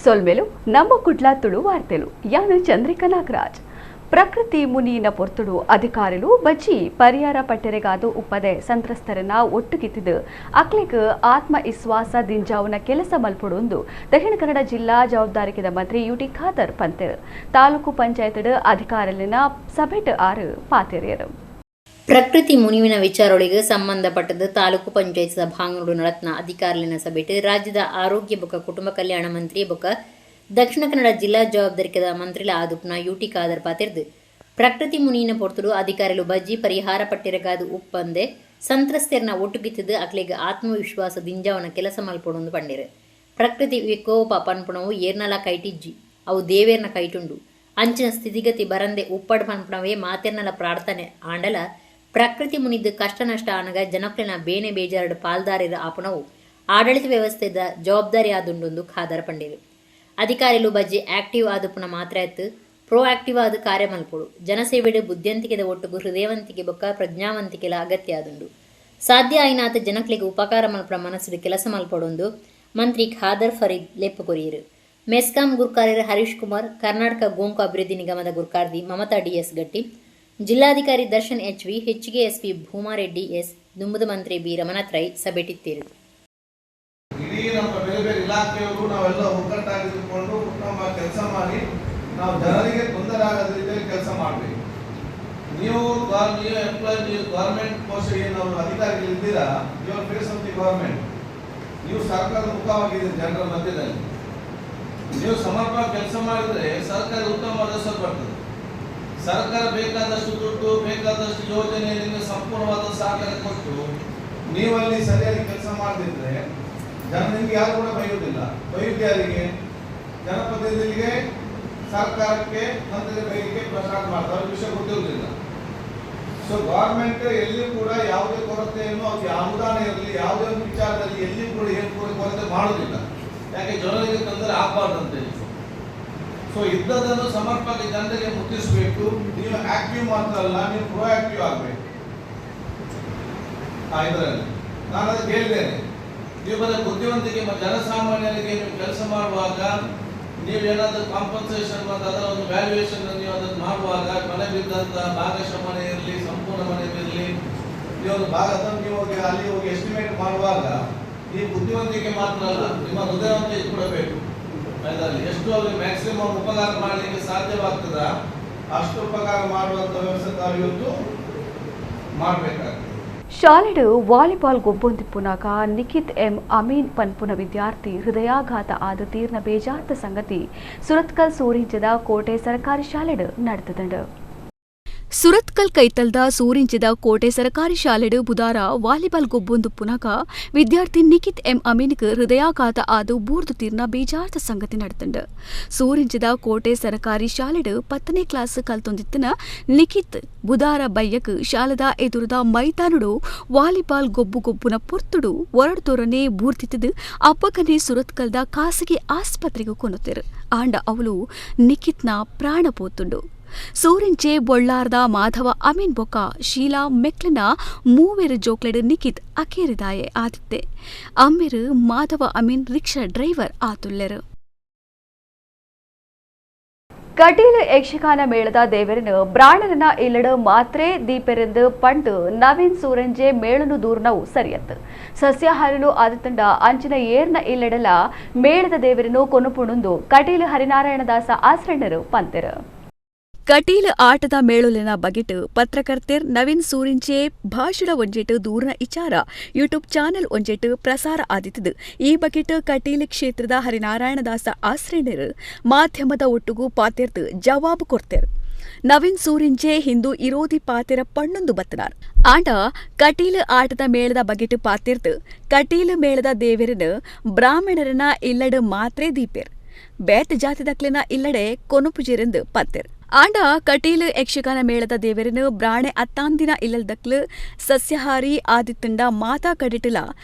ಸೊಲ್ಮೆಲು ನಮ್ಮ ಕುಡ್ಲ ತುಳು ವಾರ್ತೆಲು ಯಾನು ಚಂದ್ರಿಕಾ ನಾಗರಾಜ್. ಪ್ರಕೃತಿ ಮುನಿಯಿನ ಪೊರ್ತುಡು ಅಧಿಕಾರಿಲು ಬಜ್ಜಿ ಪರಿಹಾರ ಪಟ್ಟೆರೆಗಾದು ಉಪ್ಪದೆ ಸಂತ್ರಸ್ತರನ್ನ ಒಟ್ಟುಗಿತ್ತಿದ್ದು ಅಕ್ಲೆಗ್ ಆತ್ಮವಿಶ್ವಾಸ ದಿಂಜಾವುನ ಕೆಲಸ ಮಲ್ಪೊಡುಂದು ದಕ್ಷಿಣ ಕನ್ನಡ ಜಿಲ್ಲಾ ಜವಾಬ್ದಾರಿಕೆದ ಮಂತ್ರಿ ಯುಟಿ ಖಾದರ್ ಪಂತೆರು. ತಾಲೂಕು ಪಂಚಾಯತ್ ಅಧಿಕಾರಿಲಿನ ಸಭೆಟ್ ಆರು ಪಾತೆರಿಯರು. ಪ್ರಕೃತಿ ಮುನಿವಿನ ವಿಚಾರೊಳಿಗೆ ಸಂಬಂಧಪಟ್ಟದ್ದು ತಾಲೂಕು ಪಂಚಾಯತ್ ಸಭಾಂಗಣಡು ನಡತ್ನ ಅಧಿಕಾರಿಲಿನ ಸಭೆಟ್ ರಾಜ್ಯದ ಆರೋಗ್ಯ ಬೊಕ್ಕ ಕುಟುಂಬ ಕಲ್ಯಾಣ ಮಂತ್ರಿ ಬೊಕ್ಕ ದಕ್ಷಿಣ ಕನ್ನಡ ಜಿಲ್ಲಾ ಜವಾಬ್ದಾರಿಕೆದ ಮಂತ್ರಿಲ ಆದುಪ್ನ ಯುಟಿ ಖಾದರ್ ಪಾತಿರ್ದು ಪ್ರಕೃತಿ ಮುನಿಯಿನ ಪೊರ್ತುಡು ಅಧಿಕಾರಿಲು ಬಜ್ಜಿ ಪರಿಹಾರ ಪಟ್ಟಿರಗಾದು ಉಪ್ಪಂದೆ ಸಂತ್ರಸ್ತೆರ್ನ ಒಟ್ಟುಗಿತ್ತಿದ್ದು ಅಕ್ಲೆಗ್ ಆತ್ಮವಿಶ್ವಾಸ ದಿಂಜಾವನ ಕೆಲಸ ಮಲ್ಪೊಡುಂದು ಪಂಡಿರು. ಪ್ರಕೃತಿ ವಿಕೋಪ ಪನ್ಪುಣವು ಏರ್ನಲ ಕೈಟಿಜ್ಜಿ, ಅವು ದೇವೇರ್ನ ಕೈಟುಂಡು. ಅಂಚಿನ ಸ್ಥಿತಿಗತಿ ಬರಂದೆ ಉಪ್ಪಡ್ ಪನ್ಪುಣವೇ ಮಾತೆರ್ನಲ ಪ್ರಾರ್ಥನೆ. ಆಂಡಲ ಪ್ರಕೃತಿ ಮುನಿದ್ದು ಕಷ್ಟ ನಷ್ಟ ಆನಗ ಜನಕ್ಲೆನ ಬೇನೆ ಬೇಜಾರಡು ಪಾಲ್ದಾರಿರ ಆಪುಣವು ಆಡಳಿತ ವ್ಯವಸ್ಥೆದ ಜವಾಬ್ದಾರಿ ಆದುಂಡೊಂದು ಖಾದರ್ ಪಂಡಿರು. ಅಧಿಕಾರಿಲು ಬಜ್ಜಿ ಆಕ್ಟಿವ್ ಆದುಪುನ ಮಾತ್ರ ಆಯ್ತು ಪ್ರೋ ಆಕ್ಟಿವ್ ಆದ ಕಾರ್ಯ ಮಲ್ಪೊಡು. ಜನಸೇವೆಡು ಬುದ್ಧಿವಂತಿಕೆದ ಒಟ್ಟುಗು ಹೃದಯವಂತಿಕೆ ಬೊಕ್ಕ ಪ್ರಜ್ಞಾವಂತಿಕೆಲ ಅಗತ್ಯ ಆದುಂಡು. ಸಾಧ್ಯ ಆಯಿನಾತ ಜನಕ್ಲೆಗ್ ಉಪಕಾರ ಮಲ್ಪುನ ಮನಸ್ಸುಡು ಕೆಲಸ ಮಲ್ಪೊಡೊಂದು ಮಂತ್ರಿ ಖಾದರ್ ಫರೀದ್ ಲೆಪ್ಪು ಕೊರಿಯರು. ಮೆಸ್ಕಾಂ ಗುರ್ಕಾರ್ಯರು ಹರೀಶ್ ಕುಮಾರ್, ಕರ್ನಾಟಕ ಗೋಂಕು ಅಭಿವೃದ್ಧಿ ನಿಗಮದ ಗುರ್ಕಾರ್ದಿ ಮಮತಾ ಡಿಎಸ್ ಗಟ್ಟಿ, ಜಿಲ್ಲಾಧಿಕಾರಿ ದರ್ಶನ್ ಎಚ್ವಿ, ಹೆಚ್ಚಿಗೆ ಎಸ್ಪಿ ಭೂಮಾರೆಡ್ಡಿ ಎಸ್, ದುಂಬುದ ಮಂತ್ರಿ ಬಿ ರಮನಾಥ್ ರೈ ಸಭೆಟಿತ್ತಿರು. ಇಡೀ ನಮ್ಮ ಬೇರೆ ಬೇರೆ ಇಲಾಖೆಯವರು ನಾವೆಲ್ಲ ಒಗ್ಗಟ್ಟಾಗಿದ್ದುಕೊಂಡು ಉತ್ತಮ ಕೆಲಸ ಮಾಡಿ ನಾವು ಜನರಿಗೆ ತೊಂದರೆ ಆಗದ ರೀತಿಯಲ್ಲಿ ಕೆಲಸ ಮಾಡಬೇಕು. ನೀವು ನೀವು ಎಂಪ್ಲಾಯ್, ನೀವು ಗವರ್ಮೆಂಟ್ ಪೋಸ್ಟ್ ಏನು ಅಧಿಕಾರಿಗಳು ಇದ್ದೀರಾ, you are face of the government. ನೀವು ಸರ್ಕಾರದ ಮುಖವಾಗಿದ್ದೀರಿ ಜನರ ಮಧ್ಯದಲ್ಲಿ. ನೀವು ಸಮರ್ಪಕ ಕೆಲಸ ಮಾಡಿದ್ರೆ ಸರ್ಕಾರ ಉತ್ತಮವಾದ ಹೆಸರು ಬರ್ತದೆ. ಸರ್ಕಾರ ಬೇಕಾದಷ್ಟು ದುಡ್ಡು, ಬೇಕಾದಷ್ಟು ಯೋಜನೆ ನಿಮಗೆ ಸಂಪೂರ್ಣವಾದ ಸಹಕಾರ ಕೊಟ್ಟು ನೀವಲ್ಲಿ ಸರಿಯಾಗಿ ಕೆಲಸ ಮಾಡದಿದ್ರೆ ಜನ ನಿಮ್ಗೆ ಯಾರು ಕೂಡ ಬೈಯುವುದಿಲ್ಲ. ಬೈಯುವುದು ಯಾರಿಗೆ? ಜನಪ್ರತಿನಿಧಿಗಳಿಗೆ, ಸರ್ಕಾರಕ್ಕೆ, ಮಂತ್ರಿ ಬೈಲಿಕ್ಕೆ ಸ್ಟಾರ್ಟ್ ಮಾಡ್ತಾರೆ. ಅವ್ರಿಗೆ ವಿಷಯ ಗೊತ್ತಿರುವುದಿಲ್ಲ. ಸೊ ಗವರ್ಮೆಂಟ್ ಎಲ್ಲಿ ಕೂಡ ಯಾವುದೇ ಕೊರತೆಯನ್ನು, ಅದು ಅನುದಾನ ಇರಲಿ, ಯಾವುದೇ ಒಂದು ವಿಚಾರದಲ್ಲಿ ಎಲ್ಲಿ ಕೂಡ ಏನು ಕೂಡ ಕೊರತೆ ಮಾಡುವುದಿಲ್ಲ. ಯಾಕೆ? ಜನರಿಗೆ ತೊಂದರೆ ಆಗಬಾರ್ದು ಅಂತೇಳಿ. ಸೊ ಇದ್ದದನ್ನು ಸಮರ್ಪಕ ಜನರಿಗೆ ಮುಟ್ಟಿಸಬೇಕು. ನೀವು ಆಕ್ಟಿವ್ ಮಾತ್ರ ಅಲ್ಲ, ನೀವು ಪ್ರೋ ಆಕ್ಟಿವ್ ಆಗಬೇಕು. ಇದರಲ್ಲಿ ನಾನು ಅದಕ್ಕೆ ಹೇಳಿದ್ದೇನೆ, ನೀವು ಬರೀ ಬುದ್ಧಿವಂತಿಕೆ ಮತ್ತು ಜನಸಾಮಾನ್ಯರಿಗೆ ನೀವು ಕೆಲಸ ಮಾಡುವಾಗ ನೀವೇನಾದರೂ ಕಾಂಪನ್ಸೇಷನ್ ಮತ್ತು ಅದರ ಒಂದು ವ್ಯಾಲ್ಯೂಯೇಷನ್ ನೀವು ಅದನ್ನು ಮಾಡುವಾಗ ಮನೆ ಬಿದ್ದಂಥ ಭಾಗಶಃ ಮನೆ ಇರಲಿ, ಸಂಪೂರ್ಣ ಮನೆ ಇರಲಿ, ನೀವು ಒಂದು ಭಾಗ ಅದನ್ನು ನೀವು ಹೋಗಿ ಅಲ್ಲಿ ಹೋಗಿ ಎಸ್ಟಿಮೇಟ್ ಮಾಡುವಾಗ ಈ ಬುದ್ಧಿವಂತಿಕೆ ಮಾತ್ರ ಅಲ್ಲ, ನಿಮ್ಮ ಹೃದಯವಂತಿಕೆ ಕೂಡ ಬೇಕು. ಅದರಲ್ಲಿ ಎಷ್ಟು ಅವರಿಗೆ ಮ್ಯಾಕ್ಸಿಮಮ್ ಉಪಕಾರ ಮಾಡಲಿಕ್ಕೆ ಸಾಧ್ಯವಾಗ್ತದ ಅಷ್ಟು ಉಪಕಾರ ಮಾಡುವಂಥ ವ್ಯವಸ್ಥೆ ತಾವು ಇವತ್ತು ಮಾಡಬೇಕಾಗ್ತದೆ. ಶಾಲೆಡು ವಾಲಿಬಾಲ್ ಗೊಬ್ಬೊಂದಿಪ್ಪುನಾಗ ನಿಖಿತ್ ಎಂ ಅಮೀನ್ ಪನ್ಪುನ ವಿದ್ಯಾರ್ಥಿ ಹೃದಯಾಘಾತ ಆದ ತೀರ್ನ ಬೇಜಾರ್ಥ ಸಂಗತಿ ಸುರತ್ಕಲ್ ಸೂರಿಂಚದ ಕೋಟೆ ಸರ್ಕಾರಿ ಶಾಲೆಡು ನಡೆತದಂಡು. ಸುರತ್ಕಲ್ ಕೈತಲ್ದ ಸೂರಿಂಚದ ಕೋಟೆ ಸರ್ಕಾರಿ ಶಾಲೆಡು ಬುಧಾರ ವಾಲಿಬಾಲ್ ಗೊಬ್ಬೊಂದು ಪುನಕ ವಿದ್ಯಾರ್ಥಿ ನಿಖಿತ್ ಎಂ ಅಮೀನ್ಗ್ ಹೃದಯಾಘಾತ ಆದು ಬೂರ್ದು ತೀರ್ನ ಬೇಜಾರ್ಥ ಸಂಗತಿ ನಡೆತಂಡು. ಸೂರಿಂಚದ ಕೋಟೆ ಸರ್ಕಾರಿ ಶಾಲೆಡು 10ನೇ ಕ್ಲಾಸ್ ಕಲ್ತೊಂದಿತ್ತನ ನಿಖಿತ್ ಬುಧಾರ ಬಯ್ಯಕ್ ಶಾಲೆದ ಎದುರುದ ಮೈದಾನಡು ವಾಲಿಬಾಲ್ ಗೊಬ್ಬು ಗೊಬ್ಬುನ ಪೊರ್ತುಡು ಒರಡ್ದೊರನೆ ಬೂರ್ತಿತ್ತದು ಅಪ್ಪಕನೆ ಸುರತ್ಕಲ್ದ ಖಾಸಗಿ ಆಸ್ಪತ್ರೆಗೆ ಕೊನೊತ್ತೆರು. ಆಂಡ ಅವಳು ನಿಖಿತ್ನ ಪ್ರಾಣ ಪೋತುಂಡು. ಸೂರಿಂಚೆ ಬೊಳ್ಳಾರ್ದ ಮಾಧವ ಅಮೀನ್ ಬೊಕ್ಕ ಶೀಲಾ ಮೆಕ್ಲಿನ ಮೂವೆರು ಜೋಕ್ಲೆಡ್ ನಿಖಿತ್ ಅಕೇರಿದಾಯೆ ಆದಿತ್ತೆ. ಅಮ್ಮೆರು ಮಾಧವ ಅಮೀನ್ ರಿಕ್ಷಾ ಡ್ರೈವರ್ ಆತುಲ್ಲೆರು. ಕಟೀಲು ಯಕ್ಷಗಾನ ಮೇಳದ ದೇವರನು ಬ್ರಾಣರನ ಇಲ್ಲಡು ಮಾತ್ರೆ ದೀಪೆರೆಂದು ಪಂಡು ನವೀನ್ ಸೂರಂಜೆ ಮೇಳನು ದೂರ್ನವು ಸರಿಯತ್ತು. ಸಸ್ಯಾಹಾರಲು ಆದತಂಡ ಅಂಚಿನ ಏರ್ನ ಇಲ್ಲಡಲ ಮೇಳದ ದೇವರನು ಕೊನುಪುಣುಂದು ಕಟೀಲು ಹರಿನಾರಾಯಣದಾಸ ಆಸರಣರು ಪಂತೆರು. ಕಟೀಲು ಆಟದ ಮೇಳುಲಿನ ಬಗೆಟ್ ಪತ್ರಕರ್ತೆರ್ ನವೀನ್ ಸೂರಿಂಚೆ ಭಾಷಣ ಒಂಜೆಟ್ ದೂರನ ಇಚಾರ ಯೂಟ್ಯೂಬ್ ಚಾನೆಲ್ ಒಂಜೆಟ್ ಪ್ರಸಾರ ಆದಿತ್ತದು. ಈ ಬಗೆಟ್ ಕಟೀಲು ಕ್ಷೇತ್ರದ ಹರಿನಾರಾಯಣದಾಸ ಆಶ್ರಯಣರು ಮಾಧ್ಯಮದ ಒಟ್ಟುಗು ಪಾತೆರ್ದು ಜವಾಬು ಕೊಡ್ತೇರ್. ನವೀನ್ ಸೂರಿಂಚೆ ಹಿಂದೂ ಇರೋದಿ ಪಾತೆರ ಪಣ್ಣೊಂದು ಬತ್ತನಾರ್. ಆಂಡ ಕಟೀಲು ಆಟದ ಮೇಳದ ಬಗೆಟ್ ಪಾತೆರ್ದು ಕಟೀಲು ಮೇಳದ ದೇವೆರನು ಬ್ರಾಹ್ಮಣರನ ಇಲ್ಲಡು ಮಾತ್ರೆ ದೀಪೇರ್, ಬೇತ ಜಾತಿದಕ್ಲೆನ ಇಲ್ಲಡೆ ಕೊನುಪುಜೆರೆಂದು ಪತ್ತೇರ್. ಆಂಡ ಕಟೀಲು ಯಕ್ಷಗಾನ ಮೇಳದ ದೇವರನು ಬ್ರಾಣೆ ಅತ್ತಾಂದಿನ ಇಲ್ಲದಕ್ಲು ಸಸ್ಯಹಾರಿ ಆದಿತ್ತುಂಡ ಮಾತಾ ಕಡಿಟಿಲ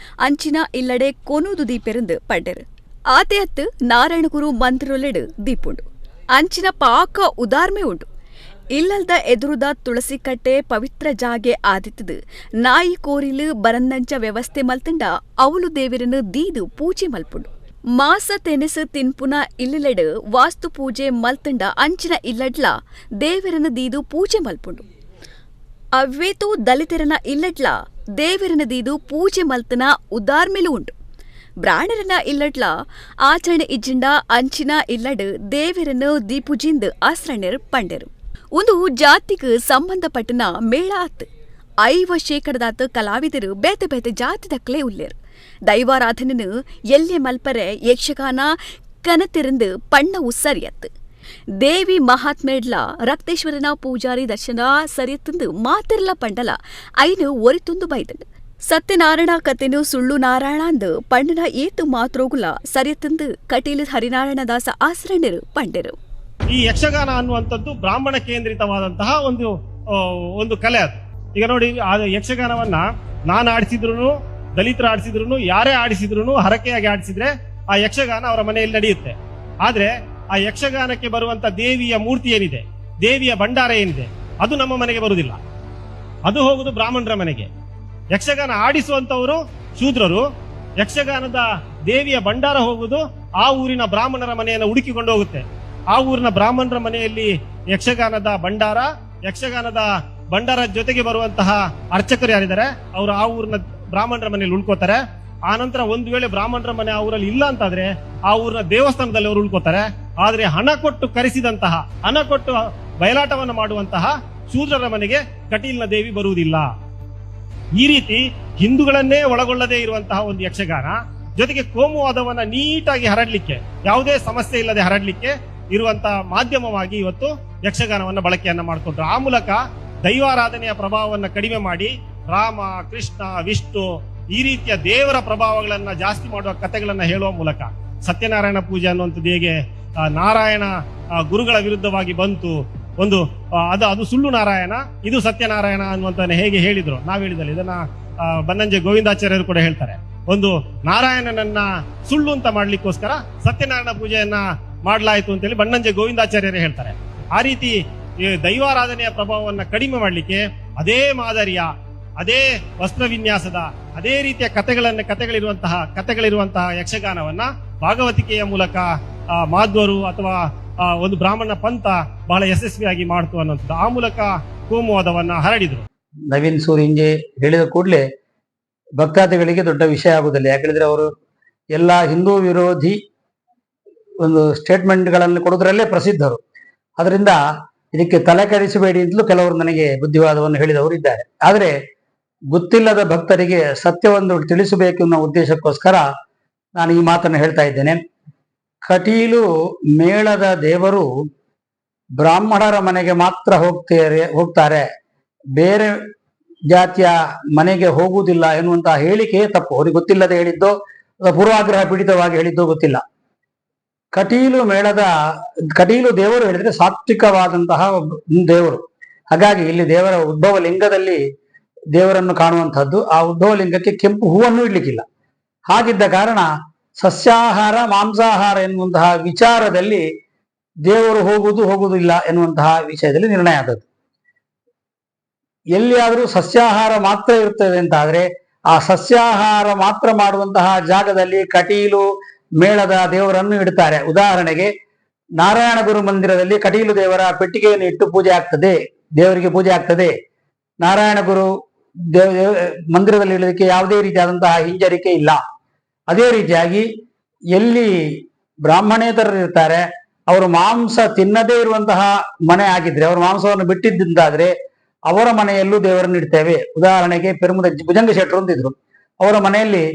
ಅಂಚಿನ ಇಲ್ಲಡೆ ಕೊನುದು ದೀಪೆರಂದು ಪಡ್ಡೆರು. ಆತೆ ಅತ್ತು ನಾರಾಯಣಗುರು ಮಂದಿರೊಲೆಡು ದೀಪುಂಡು ಅಂಚಿನ ಪಾಕ ಉದಾರ್ಮೆ ಉಂಡು. ಇಲ್ಲಲ್ದ ಎದುರುದ ತುಳಸಿ ಕಟ್ಟೆ ಪವಿತ್ರ ಜಾಗೆ ಆದಿತ್ತದು ನಾಯಿ ಕೋರಿಲು ಬರಂದಂಚ ವ್ಯವಸ್ಥೆ ಮಲ್ತಂಡ ಅವಲು ದೇವರನ್ನು ದೀದು ಪೂಜೆ ಮಲ್ಪುಂಡು. ಮಾಸ ತೆನಸು ತಿನ್ಪುನ ಇಲ್ಲಲೆಡು ವಾಸ್ತು ಪೂಜೆ ಮಲ್ತಂಡ ಅಂಚಿನ ಇಲ್ಲಡ್ಲ ದೇವರನ ದೀದು ಪೂಜೆ ಮಲ್ಪುಂಡು. ಅವ್ವೇತೋ ದಲಿತರನ ಇಲ್ಲಡ್ಲ ದೇವರನ ದೀದು ಪೂಜೆ ಮಲ್ತನ ಉದಾರ್ಮೆಲು ಉಂಡು. ಬ್ರಾಣರನ ಇಲ್ಲಡ್ಲ ಆಚರಣೆ ಇಜ್ಜಿಂಡ ಅಂಚಿನ ಇಲ್ಲಡ್ ದೇವರನ್ನು ದೀಪುಜಿಂದ್ ಆಸ್ರಣ್ಯರು ಪಂಡೆರು. ಒಂದು ಜಾತಿಗೆ ಸಂಬಂಧಪಟ್ಟನ ಮೇಳ ಆತ್. 50% ಕಲಾವಿದರು ಬೇತೆ ಬೇತೆ ಜಾತಿದಕ್ಲೇ ಉಲ್ಲೇರು. ದೈವಾರಾಧನೆನು ಎಲ್ಯ ಮಲ್ಪರೆ ಯಕ್ಷಗಾನ ಕನತಿರಂದು ಪಣ್ಣವು ಸರಿಯತ್ತು. ದೇವಿ ಮಹಾತ್ಮೆಡ್ಲ ರಕ್ತೇಶ್ವರನ ಪೂಜಾರಿ ದರ್ಶನ ಸರಿಯತ್ತಂದು ಮಾತಿರ್ಲ ಪಂಡಲ ಐನು ಒರಿತೊಂದು ಬೈದಂಡು. ಸತ್ಯನಾರಾಯಣ ಕತೆನು ಸುಳ್ಳು ನಾರಾಯಣ ಅಂದು ಪಣ್ಣನ ಏತು ಮಾತ್ರೋಗುಲ ಸರಿಯತ್ತಂದು ಕಟೀಲು ಹರಿನಾರಾಯಣದಾಸ ಆಸರಣರು ಪಂಡೆರು. ಈ ಯಕ್ಷಗಾನ ಅನ್ನುವಂಥದ್ದು ಬ್ರಾಹ್ಮಣ ಕೇಂದ್ರಿತವಾದಂತಹ ಒಂದು ಒಂದು ಕಲೆ ಅದು. ಈಗ ನೋಡಿ, ಆ ಯಕ್ಷಗಾನವನ್ನ ನಾನು ಆಡಿಸಿದ್ರು, ದಲಿತರು ಆಡಿಸಿದ್ರು, ಯಾರೇ ಆಡಿಸಿದ್ರು ಹರಕೆಯಾಗಿ ಆಡಿಸಿದ್ರೆ ಆ ಯಕ್ಷಗಾನ ಅವರ ಮನೆಯಲ್ಲಿ ನಡೆಯುತ್ತೆ. ಆದ್ರೆ ಆ ಯಕ್ಷಗಾನಕ್ಕೆ ಬರುವಂತ ದೇವಿಯ ಮೂರ್ತಿ ಏನಿದೆ, ದೇವಿಯ ಭಂಡಾರ ಏನಿದೆ, ಅದು ನಮ್ಮ ಮನೆಗೆ ಬರುವುದಿಲ್ಲ. ಅದು ಹೋಗುದು ಬ್ರಾಹ್ಮಣರ ಮನೆಗೆ. ಯಕ್ಷಗಾನ ಆಡಿಸುವಂತವರು ಶೂದ್ರರು, ಯಕ್ಷಗಾನದ ದೇವಿಯ ಭಂಡಾರ ಹೋಗುದು ಆ ಊರಿನ ಬ್ರಾಹ್ಮಣರ ಮನೆಯನ್ನು ಹುಡುಕಿಕೊಂಡು ಹೋಗುತ್ತೆ. ಆ ಊರಿನ ಬ್ರಾಹ್ಮಣರ ಮನೆಯಲ್ಲಿ ಯಕ್ಷಗಾನದ ಭಂಡಾರ, ಯಕ್ಷಗಾನದ ಭಂಡಾರ ಜೊತೆಗೆ ಬರುವಂತಹ ಅರ್ಚಕರು ಯಾರಿದ್ದಾರೆ ಅವರು ಆ ಊರಿನ ಬ್ರಾಹ್ಮಣರ ಮನೆಯಲ್ಲಿ ಉಳ್ಕೋತಾರೆ. ಆ ನಂತರ ಒಂದು ವೇಳೆ ಬ್ರಾಹ್ಮಣರ ಮನೆ ಆ ಊರಲ್ಲಿ ಇಲ್ಲ ಅಂತಾದ್ರೆ ಆ ಊರಿನ ದೇವಸ್ಥಾನದಲ್ಲಿ ಅವರು ಉಳ್ಕೋತಾರೆ. ಆದ್ರೆ ಹಣ ಕೊಟ್ಟು ಕರೆಸಿದಂತಹ, ಹಣ ಕೊಟ್ಟು ಬಯಲಾಟವನ್ನು ಮಾಡುವಂತಹ ಶೂದ್ರರ ಮನೆಗೆ ಕಟೀಲಿನ ದೇವಿ ಬರುವುದಿಲ್ಲ. ಈ ರೀತಿ ಹಿಂದೂಗಳನ್ನೇ ಒಳಗೊಳ್ಳದೇ ಇರುವಂತಹ ಒಂದು ಯಕ್ಷಗಾನ ಜೊತೆಗೆ ಕೋಮುವಾದವನ್ನ ನೀಟಾಗಿ ಹರಡ್ಲಿಕ್ಕೆ, ಯಾವುದೇ ಸಮಸ್ಯೆ ಇಲ್ಲದೆ ಹರಡ್ಲಿಕ್ಕೆ ಇರುವಂತಹ ಮಾಧ್ಯಮವಾಗಿ ಇವತ್ತು ಯಕ್ಷಗಾನವನ್ನ ಬಳಕೆಯನ್ನ ಮಾಡಿಕೊಂಡ್ರು. ಆ ಮೂಲಕ ದೈವಾರಾಧನೆಯ ಪ್ರಭಾವವನ್ನು ಕಡಿಮೆ ಮಾಡಿ ರಾಮ, ಕೃಷ್ಣ, ವಿಷ್ಣು ಈ ರೀತಿಯ ದೇವರ ಪ್ರಭಾವಗಳನ್ನ ಜಾಸ್ತಿ ಮಾಡುವ ಕಥೆಗಳನ್ನ ಹೇಳುವ ಮೂಲಕ ಸತ್ಯನಾರಾಯಣ ಪೂಜೆ ಅನ್ನುವಂಥದ್ದು ಹೇಗೆ ನಾರಾಯಣ ಗುರುಗಳ ವಿರುದ್ಧವಾಗಿ ಬಂತು, ಒಂದು ಅದು ಅದು ಸುಳ್ಳು ನಾರಾಯಣ, ಇದು ಸತ್ಯನಾರಾಯಣ ಅನ್ನುವಂಥದ್ದನ್ನ ಹೇಗೆ ಹೇಳಿದ್ರು, ನಾವ್ ಹೇಳಿದಲ್ಲ, ಇದನ್ನ ಬನ್ನಂಜೆ ಗೋವಿಂದಾಚಾರ್ಯರು ಕೂಡ ಹೇಳ್ತಾರೆ. ಒಂದು ನಾರಾಯಣನನ್ನ ಸುಳ್ಳು ಅಂತ ಮಾಡ್ಲಿಕ್ಕೋಸ್ಕರ ಸತ್ಯನಾರಾಯಣ ಪೂಜೆಯನ್ನ ಮಾಡಲಾಯಿತು ಅಂತೇಳಿ ಬನ್ನಂಜೆ ಗೋವಿಂದಾಚಾರ್ಯರೇ ಹೇಳ್ತಾರೆ. ಆ ರೀತಿ ದೈವಾರಾಧನೆಯ ಪ್ರಭಾವವನ್ನು ಕಡಿಮೆ ಮಾಡಲಿಕ್ಕೆ ಅದೇ ಮಾದರಿಯ, ಅದೇ ವಸ್ತ್ರವಿನ್ಯಾಸದ, ಅದೇ ರೀತಿಯ ಕಥೆಗಳಿರುವಂತಹ ಯಕ್ಷಗಾನವನ್ನ ಭಾಗವತಿಕೆಯ ಮೂಲಕ ಮಾಧ್ವರು ಅಥವಾ ಒಂದು ಬ್ರಾಹ್ಮಣ ಪಂಥ ಬಹಳ ಯಶಸ್ವಿಯಾಗಿ ಮಾಡ್ತು ಅನ್ನುವಂಥದ್ದು. ಆ ಮೂಲಕ ಕೋಮುವಾದವನ್ನ ಹರಡಿದ್ರು. ನವೀನ್ ಸೂರಿಂಜೆ ಹೇಳಿದ ಕೂಡಲೇ ಭಕ್ತಾದಿಗಳಿಗೆ ದೊಡ್ಡ ವಿಷಯ ಆಗುವುದಿಲ್ಲ. ಯಾಕಂದ್ರೆ ಅವರು ಎಲ್ಲ ಹಿಂದೂ ವಿರೋಧಿ ಒಂದು ಸ್ಟೇಟ್ಮೆಂಟ್ಗಳನ್ನು ಕೊಡುವುದರಲ್ಲೇ ಪ್ರಸಿದ್ಧರು. ಅದರಿಂದ ಇದಕ್ಕೆ ತಲೆ ಕೆಡಿಸಬೇಡಿ ಅಂತಲೂ ಕೆಲವರು ನನಗೆ ಬುದ್ಧಿವಾದವನ್ನು ಹೇಳಿದವರು ಇದ್ದಾರೆ. ಆದರೆ ಗೊತ್ತಿಲ್ಲದ ಭಕ್ತರಿಗೆ ಸತ್ಯವನ್ನು ತಿಳಿಸಬೇಕು ಅನ್ನೋ ಉದ್ದೇಶಕ್ಕೋಸ್ಕರ ನಾನು ಈ ಮಾತನ್ನು ಹೇಳ್ತಾ ಇದ್ದೇನೆ. ಕಟೀಲು ಮೇಳದ ದೇವರು ಬ್ರಾಹ್ಮಣರ ಮನೆಗೆ ಮಾತ್ರ ಹೋಗ್ತಾರೆ, ಬೇರೆ ಜಾತಿಯ ಮನೆಗೆ ಹೋಗುವುದಿಲ್ಲ ಎನ್ನುವಂತಹ ಹೇಳಿಕೆ ತಪ್ಪು. ಅವ್ರಿಗೆ ಗೊತ್ತಿಲ್ಲದೆ ಹೇಳಿದ್ದೋ ಪೂರ್ವಾಗ್ರಹ ಪೀಡಿತವಾಗಿ ಹೇಳಿದ್ದೋ ಗೊತ್ತಿಲ್ಲ. ಕಟೀಲು ಮೇಳದ ಕಟೀಲು ದೇವರು ಹೇಳಿದ್ರೆ ಸಾತ್ವಿಕವಾದಂತಹ ದೇವರು. ಹಾಗಾಗಿ ಇಲ್ಲಿ ದೇವರ ಉದ್ಭವ ಲಿಂಗದಲ್ಲಿ ದೇವರನ್ನು ಕಾಣುವಂತಹದ್ದು. ಆ ಉದ್ಭವ ಲಿಂಗಕ್ಕೆ ಕೆಂಪು ಹೂವನ್ನು ಇಡ್ಲಿಕ್ಕಿಲ್ಲ. ಹಾಗಿದ್ದ ಕಾರಣ ಸಸ್ಯಾಹಾರ ಮಾಂಸಾಹಾರ ಎನ್ನುವಂತಹ ವಿಚಾರದಲ್ಲಿ ದೇವರು ಹೋಗುವುದಿಲ್ಲ ಎನ್ನುವಂತಹ ವಿಷಯದಲ್ಲಿ ನಿರ್ಣಯ ಆದದ್ದು. ಎಲ್ಲಿಯಾದರೂ ಸಸ್ಯಾಹಾರ ಮಾತ್ರ ಇರ್ತದೆ ಅಂತಾದ್ರೆ ಆ ಸಸ್ಯಾಹಾರ ಮಾತ್ರ ಮಾಡುವಂತಹ ಜಾಗದಲ್ಲಿ ಕಟೀಲು ಮೇಳದ ದೇವರನ್ನು ಇಡ್ತಾರೆ. ಉದಾಹರಣೆಗೆ ನಾರಾಯಣ ಗುರು ಮಂದಿರದಲ್ಲಿ ಕಟೀಲು ದೇವರ ಪೆಟ್ಟಿಗೆಯನ್ನು ಇಟ್ಟು ಪೂಜೆ ಆಗ್ತದೆ, ದೇವರಿಗೆ ಪೂಜೆ ಆಗ್ತದೆ. ನಾರಾಯಣ ಗುರು ಮಂದಿರದಲ್ಲಿ ಇಡೋದಕ್ಕೆ ಯಾವುದೇ ರೀತಿಯಾದಂತಹ ಹಿಂಜರಿಕೆ ಇಲ್ಲ. ಅದೇ ರೀತಿಯಾಗಿ ಎಲ್ಲಿ ಬ್ರಾಹ್ಮಣೇತರರು ಇರ್ತಾರೆ, ಅವರು ಮಾಂಸ ತಿನ್ನದೇ ಇರುವಂತಹ ಮನೆ ಆಗಿದ್ರೆ, ಅವರು ಮಾಂಸವನ್ನು ಬಿಟ್ಟಿದ್ದಿಂದಾದ್ರೆ ಅವರ ಮನೆಯಲ್ಲೂ ದೇವರನ್ನು ಇಡ್ತೇವೆ. ಉದಾಹರಣೆಗೆ ಪೆರುಮದ ಭುಜಂಗ ಶೆಟ್ಟರು ಅಂತಿದ್ರು, ಅವರ ಮನೆಯಲ್ಲಿ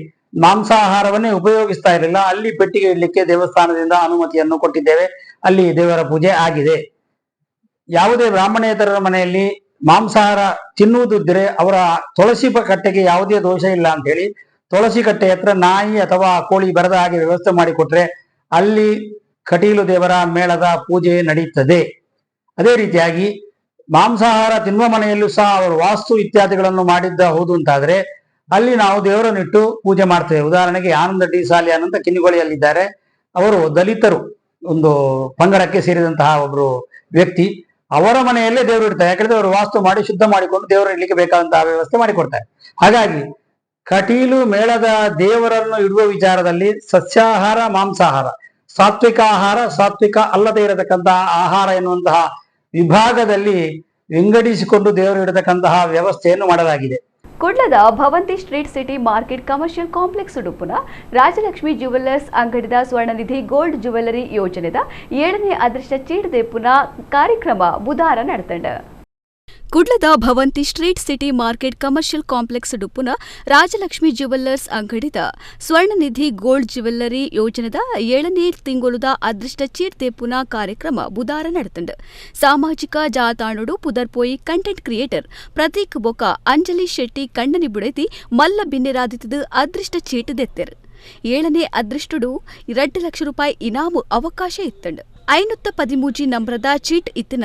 ಮಾಂಸಾಹಾರವನ್ನೇ ಉಪಯೋಗಿಸ್ತಾ ಇರಲಿಲ್ಲ. ಅಲ್ಲಿ ಪೆಟ್ಟಿಗೆ ಇಡ್ಲಿಕ್ಕೆ ದೇವಸ್ಥಾನದಿಂದ ಅನುಮತಿಯನ್ನು ಕೊಟ್ಟಿದ್ದೇವೆ, ಅಲ್ಲಿ ದೇವರ ಪೂಜೆ ಆಗಿದೆ. ಯಾವುದೇ ಬ್ರಾಹ್ಮಣೇತರರ ಮನೆಯಲ್ಲಿ ಮಾಂಸಾಹಾರ ತಿನ್ನುವುದಿದ್ದರೆ ಅವರ ತುಳಸಿ ಕಟ್ಟೆಗೆ ಯಾವುದೇ ದೋಷ ಇಲ್ಲ ಅಂತ ಹೇಳಿ ತುಳಸಿ ಕಟ್ಟೆ ಹತ್ರ ನಾಯಿ ಅಥವಾ ಕೋಳಿ ಬರದ ಹಾಗೆ ವ್ಯವಸ್ಥೆ ಮಾಡಿಕೊಟ್ರೆ ಅಲ್ಲಿ ಕಟೀಲು ದೇವರ ಮೇಳದ ಪೂಜೆ ನಡೆಯುತ್ತದೆ. ಅದೇ ರೀತಿಯಾಗಿ ಮಾಂಸಾಹಾರ ತಿನ್ನುವ ಮನೆಯಲ್ಲೂ ಸಹ ಅವರು ವಾಸ್ತು ಇತ್ಯಾದಿಗಳನ್ನು ಮಾಡಿದ್ದ ಹೌದು ಅಂತಾದ್ರೆ ಅಲ್ಲಿ ನಾವು ದೇವರನ್ನಿಟ್ಟು ಪೂಜೆ ಮಾಡ್ತೇವೆ. ಉದಾಹರಣೆಗೆ ಆನಂದ ಡಿ ಸಾಲಿಯಾನ್ ಅಂತ ಕಿನ್ನಿಗೋಳಿಯಲ್ಲಿದ್ದಾರೆ. ಅವರು ದಲಿತರು, ಒಂದು ಪಂಗಡಕ್ಕೆ ಸೇರಿದಂತಹ ಒಬ್ರು ವ್ಯಕ್ತಿ. ಅವರ ಮನೆಯಲ್ಲೇ ದೇವರು ಇಡ್ತಾರೆ. ಯಾಕಂದ್ರೆ ಅವರು ವಾಸ್ತು ಮಾಡಿ ಶುದ್ಧ ಮಾಡಿಕೊಂಡು ದೇವರು ಇಡ್ಲಿಕ್ಕೆ ಬೇಕಾದಂತಹ ವ್ಯವಸ್ಥೆ ಮಾಡಿಕೊಡ್ತಾರೆ. ಹಾಗಾಗಿ Kateel ಮೇಳದ ದೇವರನ್ನು ಇಡುವ ವಿಚಾರದಲ್ಲಿ ಸಸ್ಯಾಹಾರ, ಮಾಂಸಾಹಾರ, ಸಾತ್ವಿಕ ಆಹಾರ, ಸಾತ್ವಿಕ ಅಲ್ಲದೆ ಇರತಕ್ಕಂತಹ ಆಹಾರ ಎನ್ನುವಂತಹ ವಿಭಾಗದಲ್ಲಿ ವಿಂಗಡಿಸಿಕೊಂಡು ದೇವರು ಇಡತಕ್ಕಂತಹ ವ್ಯವಸ್ಥೆಯನ್ನು ಮಾಡಲಾಗಿದೆ. ಕುಡ್ಲದ Bhavanthi street city market commercial complex ಉಡುಪುನ Rajalakshmi jewellers ಅಂಗಡಿದ ಸ್ವರ್ಣನಿಧಿ gold jewellery ಯೋಜನೆದ 7ನೇ ಅದೃಷ್ಟ ಚೀಟದೆಪ್ಪುನ ಕಾರ್ಯಕ್ರಮ ಬುಧಾರ ನಡೆತಂಡ. ಕುಡ್ಲದ Bhavanthi street city market commercial complex ಉಡುಪುನ Rajalakshmi jewellers ಅಂಗಡಿದ ಸ್ವರ್ಣನಿಧಿ gold jewellery ಯೋಜನೆದ 7ನೇ ತಿಂಗಳುದ ಅದೃಷ್ಟ ಚೀಟ್ದೆಪ್ಪುನ ಕಾರ್ಯಕ್ರಮ ಬುಧಾರ ನಡೆತಂಡ. ಸಾಮಾಜಿಕ ಜಾತಾಣುಡು ಪುದರ್ಪೋಯಿ ಕಂಟೆಂಟ್ ಕ್ರಿಯೇಟರ್ ಪ್ರತೀಕ್ ಬೊಕ ಅಂಜಲಿ ಶೆಟ್ಟಿ ಕಣ್ಣನಿ ಬುಡೆತಿ ಮಲ್ಲ ಬಿನ್ನೆರಾದಿತ್ತದು ಅದೃಷ್ಟ ಚೀಟ್ ದೆತ್ತೆರ್. 7ನೇ ಅದೃಷ್ಟುಡು 2 ಲಕ್ಷ ರೂಪಾಯಿ ಇನಾಮು ಅವಕಾಶ ಇತ್ತಂಡ್. 513 ನಂಬರದ ಚೀಟ್ ಇತ್ತಿನ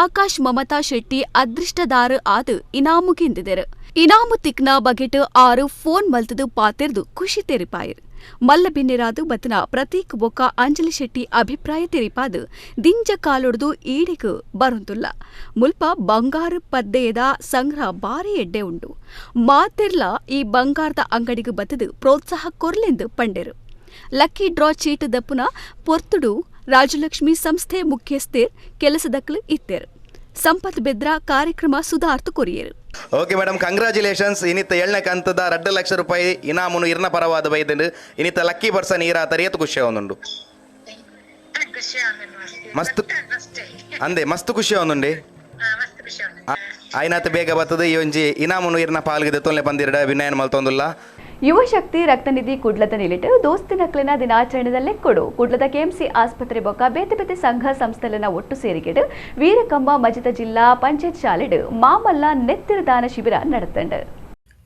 ಆಕಾಶ್ ಮಮತಾ ಶೆಟ್ಟಿ ಅದೃಷ್ಟದಾರ ಆದ ಇನಾಮು ಗೆಂದಿದರು. ಇನಾಮು ತಿಕ್ನ ಬಗೆಟ್ 6 ಫೋನ್ ಮಲ್ತದು ಪಾತೆರ್ದು ಖುಷಿ ತೆರಿಪಾಯರ್. ಮಲ್ಲ ಬಿನ್ನೆರಾದು ಬತ್ತನ ಪ್ರತೀಕ್ ಬೊಕ್ಕ ಅಂಜಲಿ ಶೆಟ್ಟಿ ಅಭಿಪ್ರಾಯ ತೆರಿಪಾದು ದಿಂಜ ಕಾಲೊಡ್ದು ಈಡಿಗೆ ಬರುಂತುಲ್ಲ. ಮುಲ್ಪ ಬಂಗಾರ ಪದ್ದೆಯದ ಸಂಗ್ರಹ ಬಾರಿ ಎಡ್ಡೆ ಉಂಡು. ಮಾತೆರ್ಲ ಈ ಬಂಗಾರದ ಅಂಗಡಿಗೆ ಬತ್ತದು ಪ್ರೋತ್ಸಾಹ ಕೊರ್ಲೆಂದು ಪಂಡೆರು. ಲಕ್ಕಿ ಡ್ರಾ ಚೀಟ್ ದಪ್ಪುನ ಪೊರ್ತುಡು ರಾಜಲಕ್ಷ್ಮಿ ಸಂಸ್ಥೆ ಮುಖ್ಯಸ್ಥೆರ್ ಕೆಲಸದಕ್ಲು ಇತ್ತೆರ್. ಸಂಪತ್ ಬೆದ್ರ ಕಾರ್ಯಕ್ರಮ ಸುಧಾರ್ತು ಕೊರಿಯರು. Okay madam, congratulations. ಇನ್ನಿತ್ತ 7ನೇ ಕಂತದ 2 ಲಕ್ಷ ರೂಪಾಯಿ ಇನಾಮುನು ಇರ್ನ ಪರವಾದ ಬೈದಂಡು. ಇನ್ನಿತ್ತ ಲಕ್ಕಿ ಪರ್ಸನ್ ಈರಾತರಿ ಏತು ಖುಷಿ ಆವೊಂದುಂಡು? ಮಸ್ತ್ ಅಂದೆ, ಮಸ್ತ್ ಖುಷಿ ಆವೊಂದುಂಡೆ. ಆಯ್ನಾತ ಬೇಗ ಬರ್ತದೆ ಈ ಒಂಜಿ ಇನಾಮುನು ಇರ್ನ ಪಾಲ್ಗಿದೆ ತೊಲ್ನೆ ಬಂದಿರಡ ವಿನಯನ ಮಲ್ತೊಂದುಲ್ಲ. ಯುವಶಕ್ತಿ ರಕ್ತನಿಧಿ ಕುಡ್ಲದ ನಿಲಿಟು ದೋಸ್ತಿನಕ್ಲಿನ ದಿನಾಚರಣೆದಲ್ಲೇ ಕೊಡು ಕುಡ್ಲದ ಕೆಎಂಸಿ ಆಸ್ಪತ್ರೆ ಬೊಕ್ಕ ಬೇತೆ ಬೇತೆ ಸಂಘ ಸಂಸ್ಥೆಲನ ಒಟ್ಟು ಸೇರಿಗೆಡು ವೀರಕಂಬ ಮಜಿತ ಜಿಲ್ಲಾ ಪಂಚಾಯತ್ ಶಾಲೆಡು ಮಾಮಲ್ಲ ನೆತ್ತಿರದಾನ ಶಿಬಿರ ನಡೆತಂಡು.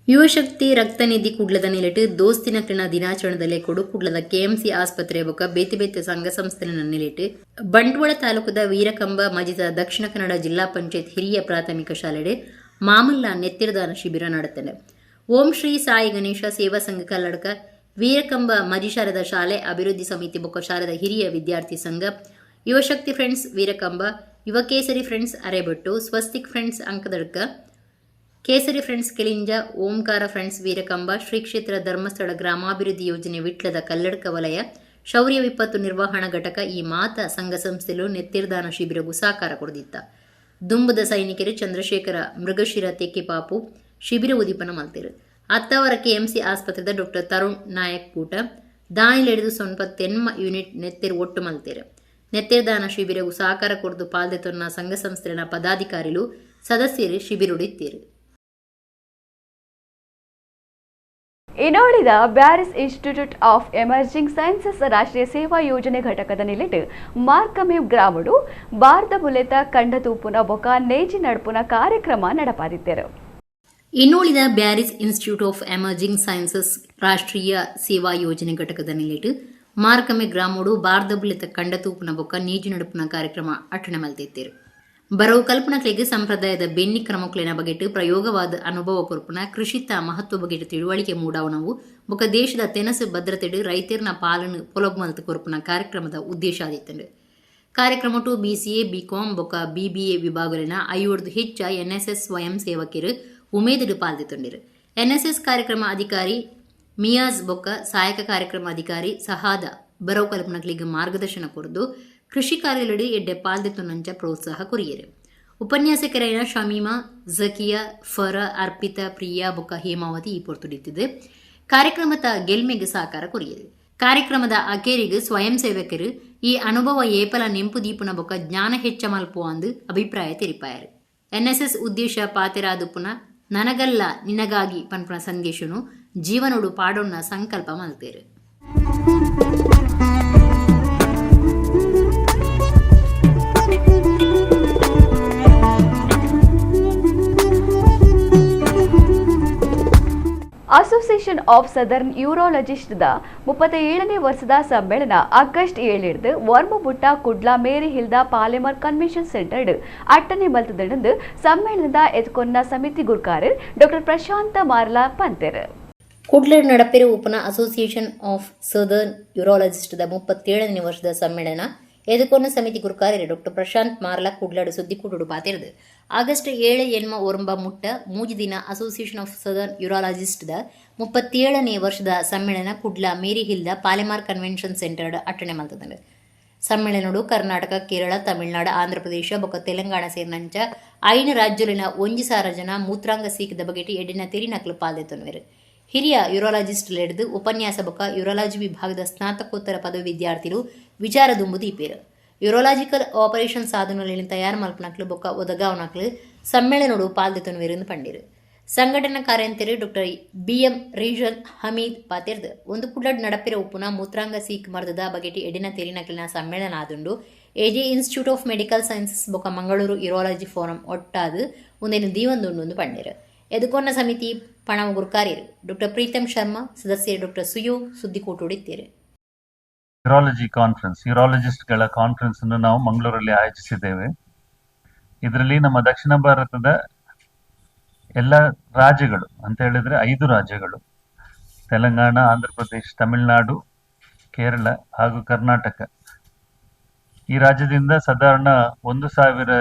ಯುವಶಕ್ತಿ ರಕ್ತನಿಧಿ ಕುಡ್ಲದ ನಿಲಿಟು ದೋಸ್ತಿನಕ್ಲಿನ ದಿನಾಚರಣೆದಲ್ಲೇ ಕೊಡು ಕುಡ್ಲದ ಕೆಎಂಸಿ ಆಸ್ಪತ್ರೆ ಬೊಕ್ಕ ಬೇತೆ ಬೇತೆ ಸಂಘ ಸಂಸ್ಥೆಲನ ನಿಲಿಟು ಬಂಟ್ವಾಳ ತಾಲೂಕದ ವೀರಕಂಬ ಮಜಿತ ದಕ್ಷಿಣ ಕನ್ನಡ ಜಿಲ್ಲಾ ಪಂಚಾಯತ್ ಹಿರಿಯ ಪ್ರಾಥಮಿಕ ಶಾಲೆಡೆ ಮಾಮಲ್ಲ ನೆತ್ತಿರದಾನ ಶಿಬಿರ ನಡೆತಂಡು. ಓಂ ಶ್ರೀ ಸಾಯಿ ಗಣೇಶ ಸೇವಾ ಸಂಘ ಕಲ್ಲಡ್ಕ ವೀರಕಂಬ ಮಜಿಶಾರದ ಶಾಲೆ ಅಭಿವೃದ್ಧಿ ಸಮಿತಿ ಬೊಕ್ಕ ಶಾಲೆದ ಹಿರಿಯ ವಿದ್ಯಾರ್ಥಿ ಸಂಘ, Yuvashakti friends Veerakamba, Yuvakesari friends Arebettu, Swastik friends Ankadadka, Kesari friends Kelinja, Omkara friends Veerakamba, Shri Kshetra Dharmasthala ಗ್ರಾಮಾಭಿವೃದ್ಧಿ ಯೋಜನೆ ವಿಟ್ಲದ ಕಲ್ಲಡ್ಕ ವಲಯ, ಶೌರ್ಯ ವಿಪತ್ತು ನಿರ್ವಹಣಾ ಘಟಕ ಈ ಮಾತ ಸಂಘ ಸಂಸ್ಥೆಲು ನೆತ್ತಿರ್ದಾನ ಶಿಬಿರಗೂ ಸಾಕಾರ ಕೊಡದಿತ್ತ. ದುಂಬದ ಸೈನಿಕರು ಚಂದ್ರಶೇಖರ ಮೃಗಶಿರ ತೆಕ್ಕೆಪಾಪು ಶಿಬಿರ ಉದೀಪನ ಮಲ್ತೇರು. ಅತ್ತಾವರ ಕೆಎಂಸಿ ಆಸ್ಪತ್ರೆದ ಡಾಕ್ಟರ್ ತರುಣ್ ನಾಯಕ್ ಕೂಟ ದಾನಿಲೆಡಿದು 98 ಯೂನಿಟ್ ನೆತ್ತೆರು ಒಟ್ಟು ಮಲ್ತೇರು. ನೆತ್ತೆರ್ದಾನ ಶಿಬಿರವು ಸಾಕಾರ ಕೊಡ್ದು ಪಾಲ್ದೆತೊನ್ನ ಸಂಘ ಸಂಸ್ಥೆನ ಪದಾಧಿಕಾರಿಲು ಸದಸ್ಯರು ಶಿಬಿರುಡಿತ್ತೀರು. ಇನ್ನೋಳಿದ Bearys institute of emerging sciences ರಾಷ್ಟ್ರೀಯ ಸೇವಾ ಯೋಜನೆ ಘಟಕದ ನಿಲಿಟು ಮಾರ್ಕಮೇವ್ ಗ್ರಾಮಡು ಭಾರತ ಬುಲೆತ ಕಂಡತೂಪುನ ಬೊಕ ನೇಜಿ ನಡ್ಪುನ ಕಾರ್ಯಕ್ರಮ ನಡಪಾದಿತ್ತರು. ಇನ್ನುಳಿದ Bearys institute of emerging sciences ರಾಷ್ಟ್ರೀಯ ಸೇವಾ ಯೋಜನೆ ಘಟಕದ ನಿಲಿಟು ಮಾರ್ಕಮೆ ಗ್ರಾಮೋಡು ಬಾರ್ದಬುಲೆತ ಕಂಡತೂಪುನ ಬೊಕ್ಕ ನೇಜು ನಡುಪುನ ಕಾರ್ಯಕ್ರಮ ಅಟ್ಟಣೆ ಮಲ್ತಿತ್ತೇರು. ಬರವು ಕಲ್ಪನಕ್ಲೆಗ್ ಸಂಪ್ರದಾಯದ ಬೆನ್ನಿ ಕ್ರಮಕ್ಲೆನ ಬಗೆಟ್ ಪ್ರಯೋಗವಾದ ಅನುಭವ ಕೊರ್ಪುನ ಕೃಷಿತ ಮಹತ್ವ ಬಗೆಟ್ ತಿಳುವಳಿಕೆ ಮೂಡಾವಣವು ಬೊಕ್ಕ ದೇಶದ ತೆನಸು ಭದ್ರತೆಡು ರೈತರ್ನ ಪಾಲನು ಪೊಲಬು ಮಲ್ತು ಕೊರ್ಪುನ ಕಾರ್ಯಕ್ರಮದ ಉದ್ದೇಶ ಆದಿತ್ತಂಡು. ಕಾರ್ಯಕ್ರಮಟು ಬಿಸಿಎ, ಬಿಕಾಂ ಬೊಕ್ಕ ಬಿಬಿಎ ವಿಭಾಗಲಿನ 50 ಹೆಚ್ಚ ಎನ್ಎಸ್ಎಸ್ ಸ್ವಯಂ ಸೇವಕರು ಉಮೇದಿಡು ಪಾಲ್ದಿತ್ತುಂಡಿರು. ಎನ್ಎಸ್ಎಸ್ ಕಾರ್ಯಕ್ರಮ ಅಧಿಕಾರಿ ಮಿಯಾಜ್ ಬೊಕ್ಕ ಸಹಾಯಕ ಕಾರ್ಯಕ್ರಮ ಅಧಿಕಾರಿ ಸಹಾದ ಬರವು ಕಲ್ಪನಕ್ಲಿಗ್ ಮಾರ್ಗದರ್ಶನ ಕೊರ್ದು ಕೃಷಿ ಕಾರ್ಯಲಡಿ ಎಡ್ಡೆ ಪಾಲ್ದೆತ್ತುನಂಚ ಪ್ರೋತ್ಸಾಹ ಕೊರಿಯರು. ಉಪನ್ಯಾಸಕರೈನ ಶಮೀಮಾ, ಝಕಿಯಾ, ಫರ, ಅರ್ಪಿತಾ, ಪ್ರಿಯಾ ಬೊಕ್ಕ ಹೇಮಾವತಿ ಈ ಪೊರ್ತುಡಿತ್ತಿದೆ ಕಾರ್ಯಕ್ರಮದ ಗೆಲ್ಮೆಗೆ ಸಾಕಾರ ಕೊರಿಯರು. ಕಾರ್ಯಕ್ರಮದ ಅಕೇರಿಗು ಸ್ವಯಂ ಸೇವಕರು ಈ ಅನುಭವ ಏಪಲ ನೆಂಪು ದೀಪುನ ಬೊಕ್ಕ ಜ್ಞಾನ ಹೆಚ್ಚ ಮಲ್ಪು ಅಂದು ಅಭಿಪ್ರಾಯ ತೆರಿಪಾಯರು. ಎನ್ಎಸ್ಎಸ್ ಉದ್ದೇಶ ಪಾತೆರಾದುಪುನ ನನಗಲ್ಲ ನಿನಗಾಗಿ ಪನ್ಪುನ ಸಂದೇಶನು ಜೀವನೋಡು ಪಾಡೋಣ ಸಂಕಲ್ಪ ಮಲ್ತೇರು. Association of southern urologist the 37ನೇ ವರ್ಷದ ಸಮ್ಮೇಳನ ಆಗಸ್ಟ್ 7 ವರ್ಮಬುಟ್ಟ ಕುಡ್ಲಾ ಮೇರಿ ಹಿಲ್ದ ಪಾಲಿಮರ್ ಕನ್ವೆನ್ಷನ್ ಸೆಂಟರ್ ಅಟ್ಟನೆ ಮಲ್ತದಂದು ಸಮ್ಮೇಳನದ ಎತ್ಕೊನ್ನ ಸಮಿತಿ ಗುರ್ಕಾರರ್ ಡಾಕ್ಟರ್ ಪ್ರಶಾಂತ ಮಾರ್ಲಾ ಪಂತೆರ್. Kudla ನಡಪೆರು ಉಪನ association of southern urologist the 37ನೇ ವರ್ಷದ ಸಮ್ಮೇಳನ ಎದುಕೊನ್ನ ಸಮಿತಿ ಗುರುಕಾರ್ಯರು ಡಾಕ್ಟರ್ ಪ್ರಶಾಂತ್ ಮಾರ್ಲ ಕುಡ್ಲಡು ಸುದ್ದಿಕೂಟುಡು ಪಾತೆರ್ದು ಆಗಸ್ಟ್ 7, 8, 9 ಮುಟ್ಟ 3 ದಿನ association of southern urologist the 37ನೇ ವರ್ಷದ ಸಮ್ಮೇಳನ ಕುಡ್ಲ ಮೇರಿ ಹಿಲ್ದ ಪಾಲೆಮಾರ್ ಕನ್ವೆನ್ಷನ್ ಸೆಂಟರ್ ಅಟ್ಟಣೆ ಮಲ್ತದಂಡು. ಸಮ್ಮೇಳನಡು ಕರ್ನಾಟಕ, ಕೇರಳ, ತಮಿಳುನಾಡು, ಆಂಧ್ರಪ್ರದೇಶ ಬೊಕ್ಕ ತೆಲಂಗಾಣ ಸೇರಿನಂಚ 5 ರಾಜ್ಯಲಿನ 1000 ಜನ ಮೂತ್ರಾಂಗ ಸೀಕದ ಬಗೆಟ್ ಎಡಿನ ತೆರಿನಕ್ಲು ಪಾಲ್ದೆತೊನ್ವೆರು. ಹಿರಿಯ ಯೂರಾಲಜಿಸ್ಟ್ ಲೆಡ್ದು ಉಪನ್ಯಾಸ ಬೊಕ್ಕ ಯೂರಾಲಜಿ ವಿಭಾಗದ ಸ್ನಾತಕೋತ್ತರ ಪದವಿ ವಿದ್ಯಾರ್ಥಿಲು ವಿಚಾರ ದುಂಬು ದೀಪೇರು. ಯೂರೋಲಾಜಿಕಲ್ ಆಪರೇಷನ್ ಸಾಧನೊಲೆನ್ ತಯಾರು ಮಲ್ಪನಕ್ಲು ಬೊಕ್ಕ ಒದಗಾವನಕ್ಲು ಸಮ್ಮೇಳನಡು ಪಾಲ್ದೆತೊನ್ವೆರು ಪಂಡಿರು. ಸಂಘಟನಾ ಕಾರ್ಯಂತೆರು doctor BM region Hameed ಪಾತೆರ್ದು ಒಂದು ಕುಡ್ಲಡ್ ನಡಪಿರ ಉಪ್ಪುನ ಮೂತ್ರಾಂಗ ಸೀಕ್ ಮರ್ದದ ಬಗೆಟಿ ಎಡಿನ ತೆರಿನಕ್ಲಿನ ಸಮ್ಮೇಳನ ಆದುಂಡು. AJ institute of medical sciences ಬೊಕ್ಕ ಮಂಗಳೂರು ಯೂರಾಲಜಿ ಫೋರಂ ಒಟ್ಟಾದು ಉಂದೆನ್ ದೀವೊಂದುಂಡು ಪಂಡೆರು. ಎದುಕೊನ್ನ ಸಮಿತಿ ಪಣವು ಗುರ್ಕಾರ್ಯರು ಡಾಕ್ಟರ್ ಪ್ರೀತಂ ಶರ್ಮಾ, ಸದಸ್ಯರು ಡಾಕ್ಟರ್ ಸುಯೋಗ್ ಸುದ್ದಿಕೂಟುಡಿತ್ತೇರು. ಯೂರಾಲಜಿ ಕಾನ್ಫರೆನ್ಸ್, ಯೂರಾಲಜಿಸ್ಟ್ಗಳ ಕಾನ್ಫರೆನ್ಸ್ ಅನ್ನು ನಾವು ಮಂಗಳೂರಲ್ಲಿ ಆಯೋಜಿಸಿದ್ದೇವೆ. ಇದರಲ್ಲಿ ನಮ್ಮ ದಕ್ಷಿಣ ಭಾರತದ ಎಲ್ಲ ರಾಜ್ಯಗಳು ಅಂತ ಹೇಳಿದ್ರೆ ಐದು ರಾಜ್ಯಗಳು, ತೆಲಂಗಾಣ, ಆಂಧ್ರ ಪ್ರದೇಶ್, ತಮಿಳುನಾಡು, ಕೇರಳ ಹಾಗೂ ಕರ್ನಾಟಕ. ಈ ರಾಜ್ಯದಿಂದ ಸಾಧಾರಣ 1000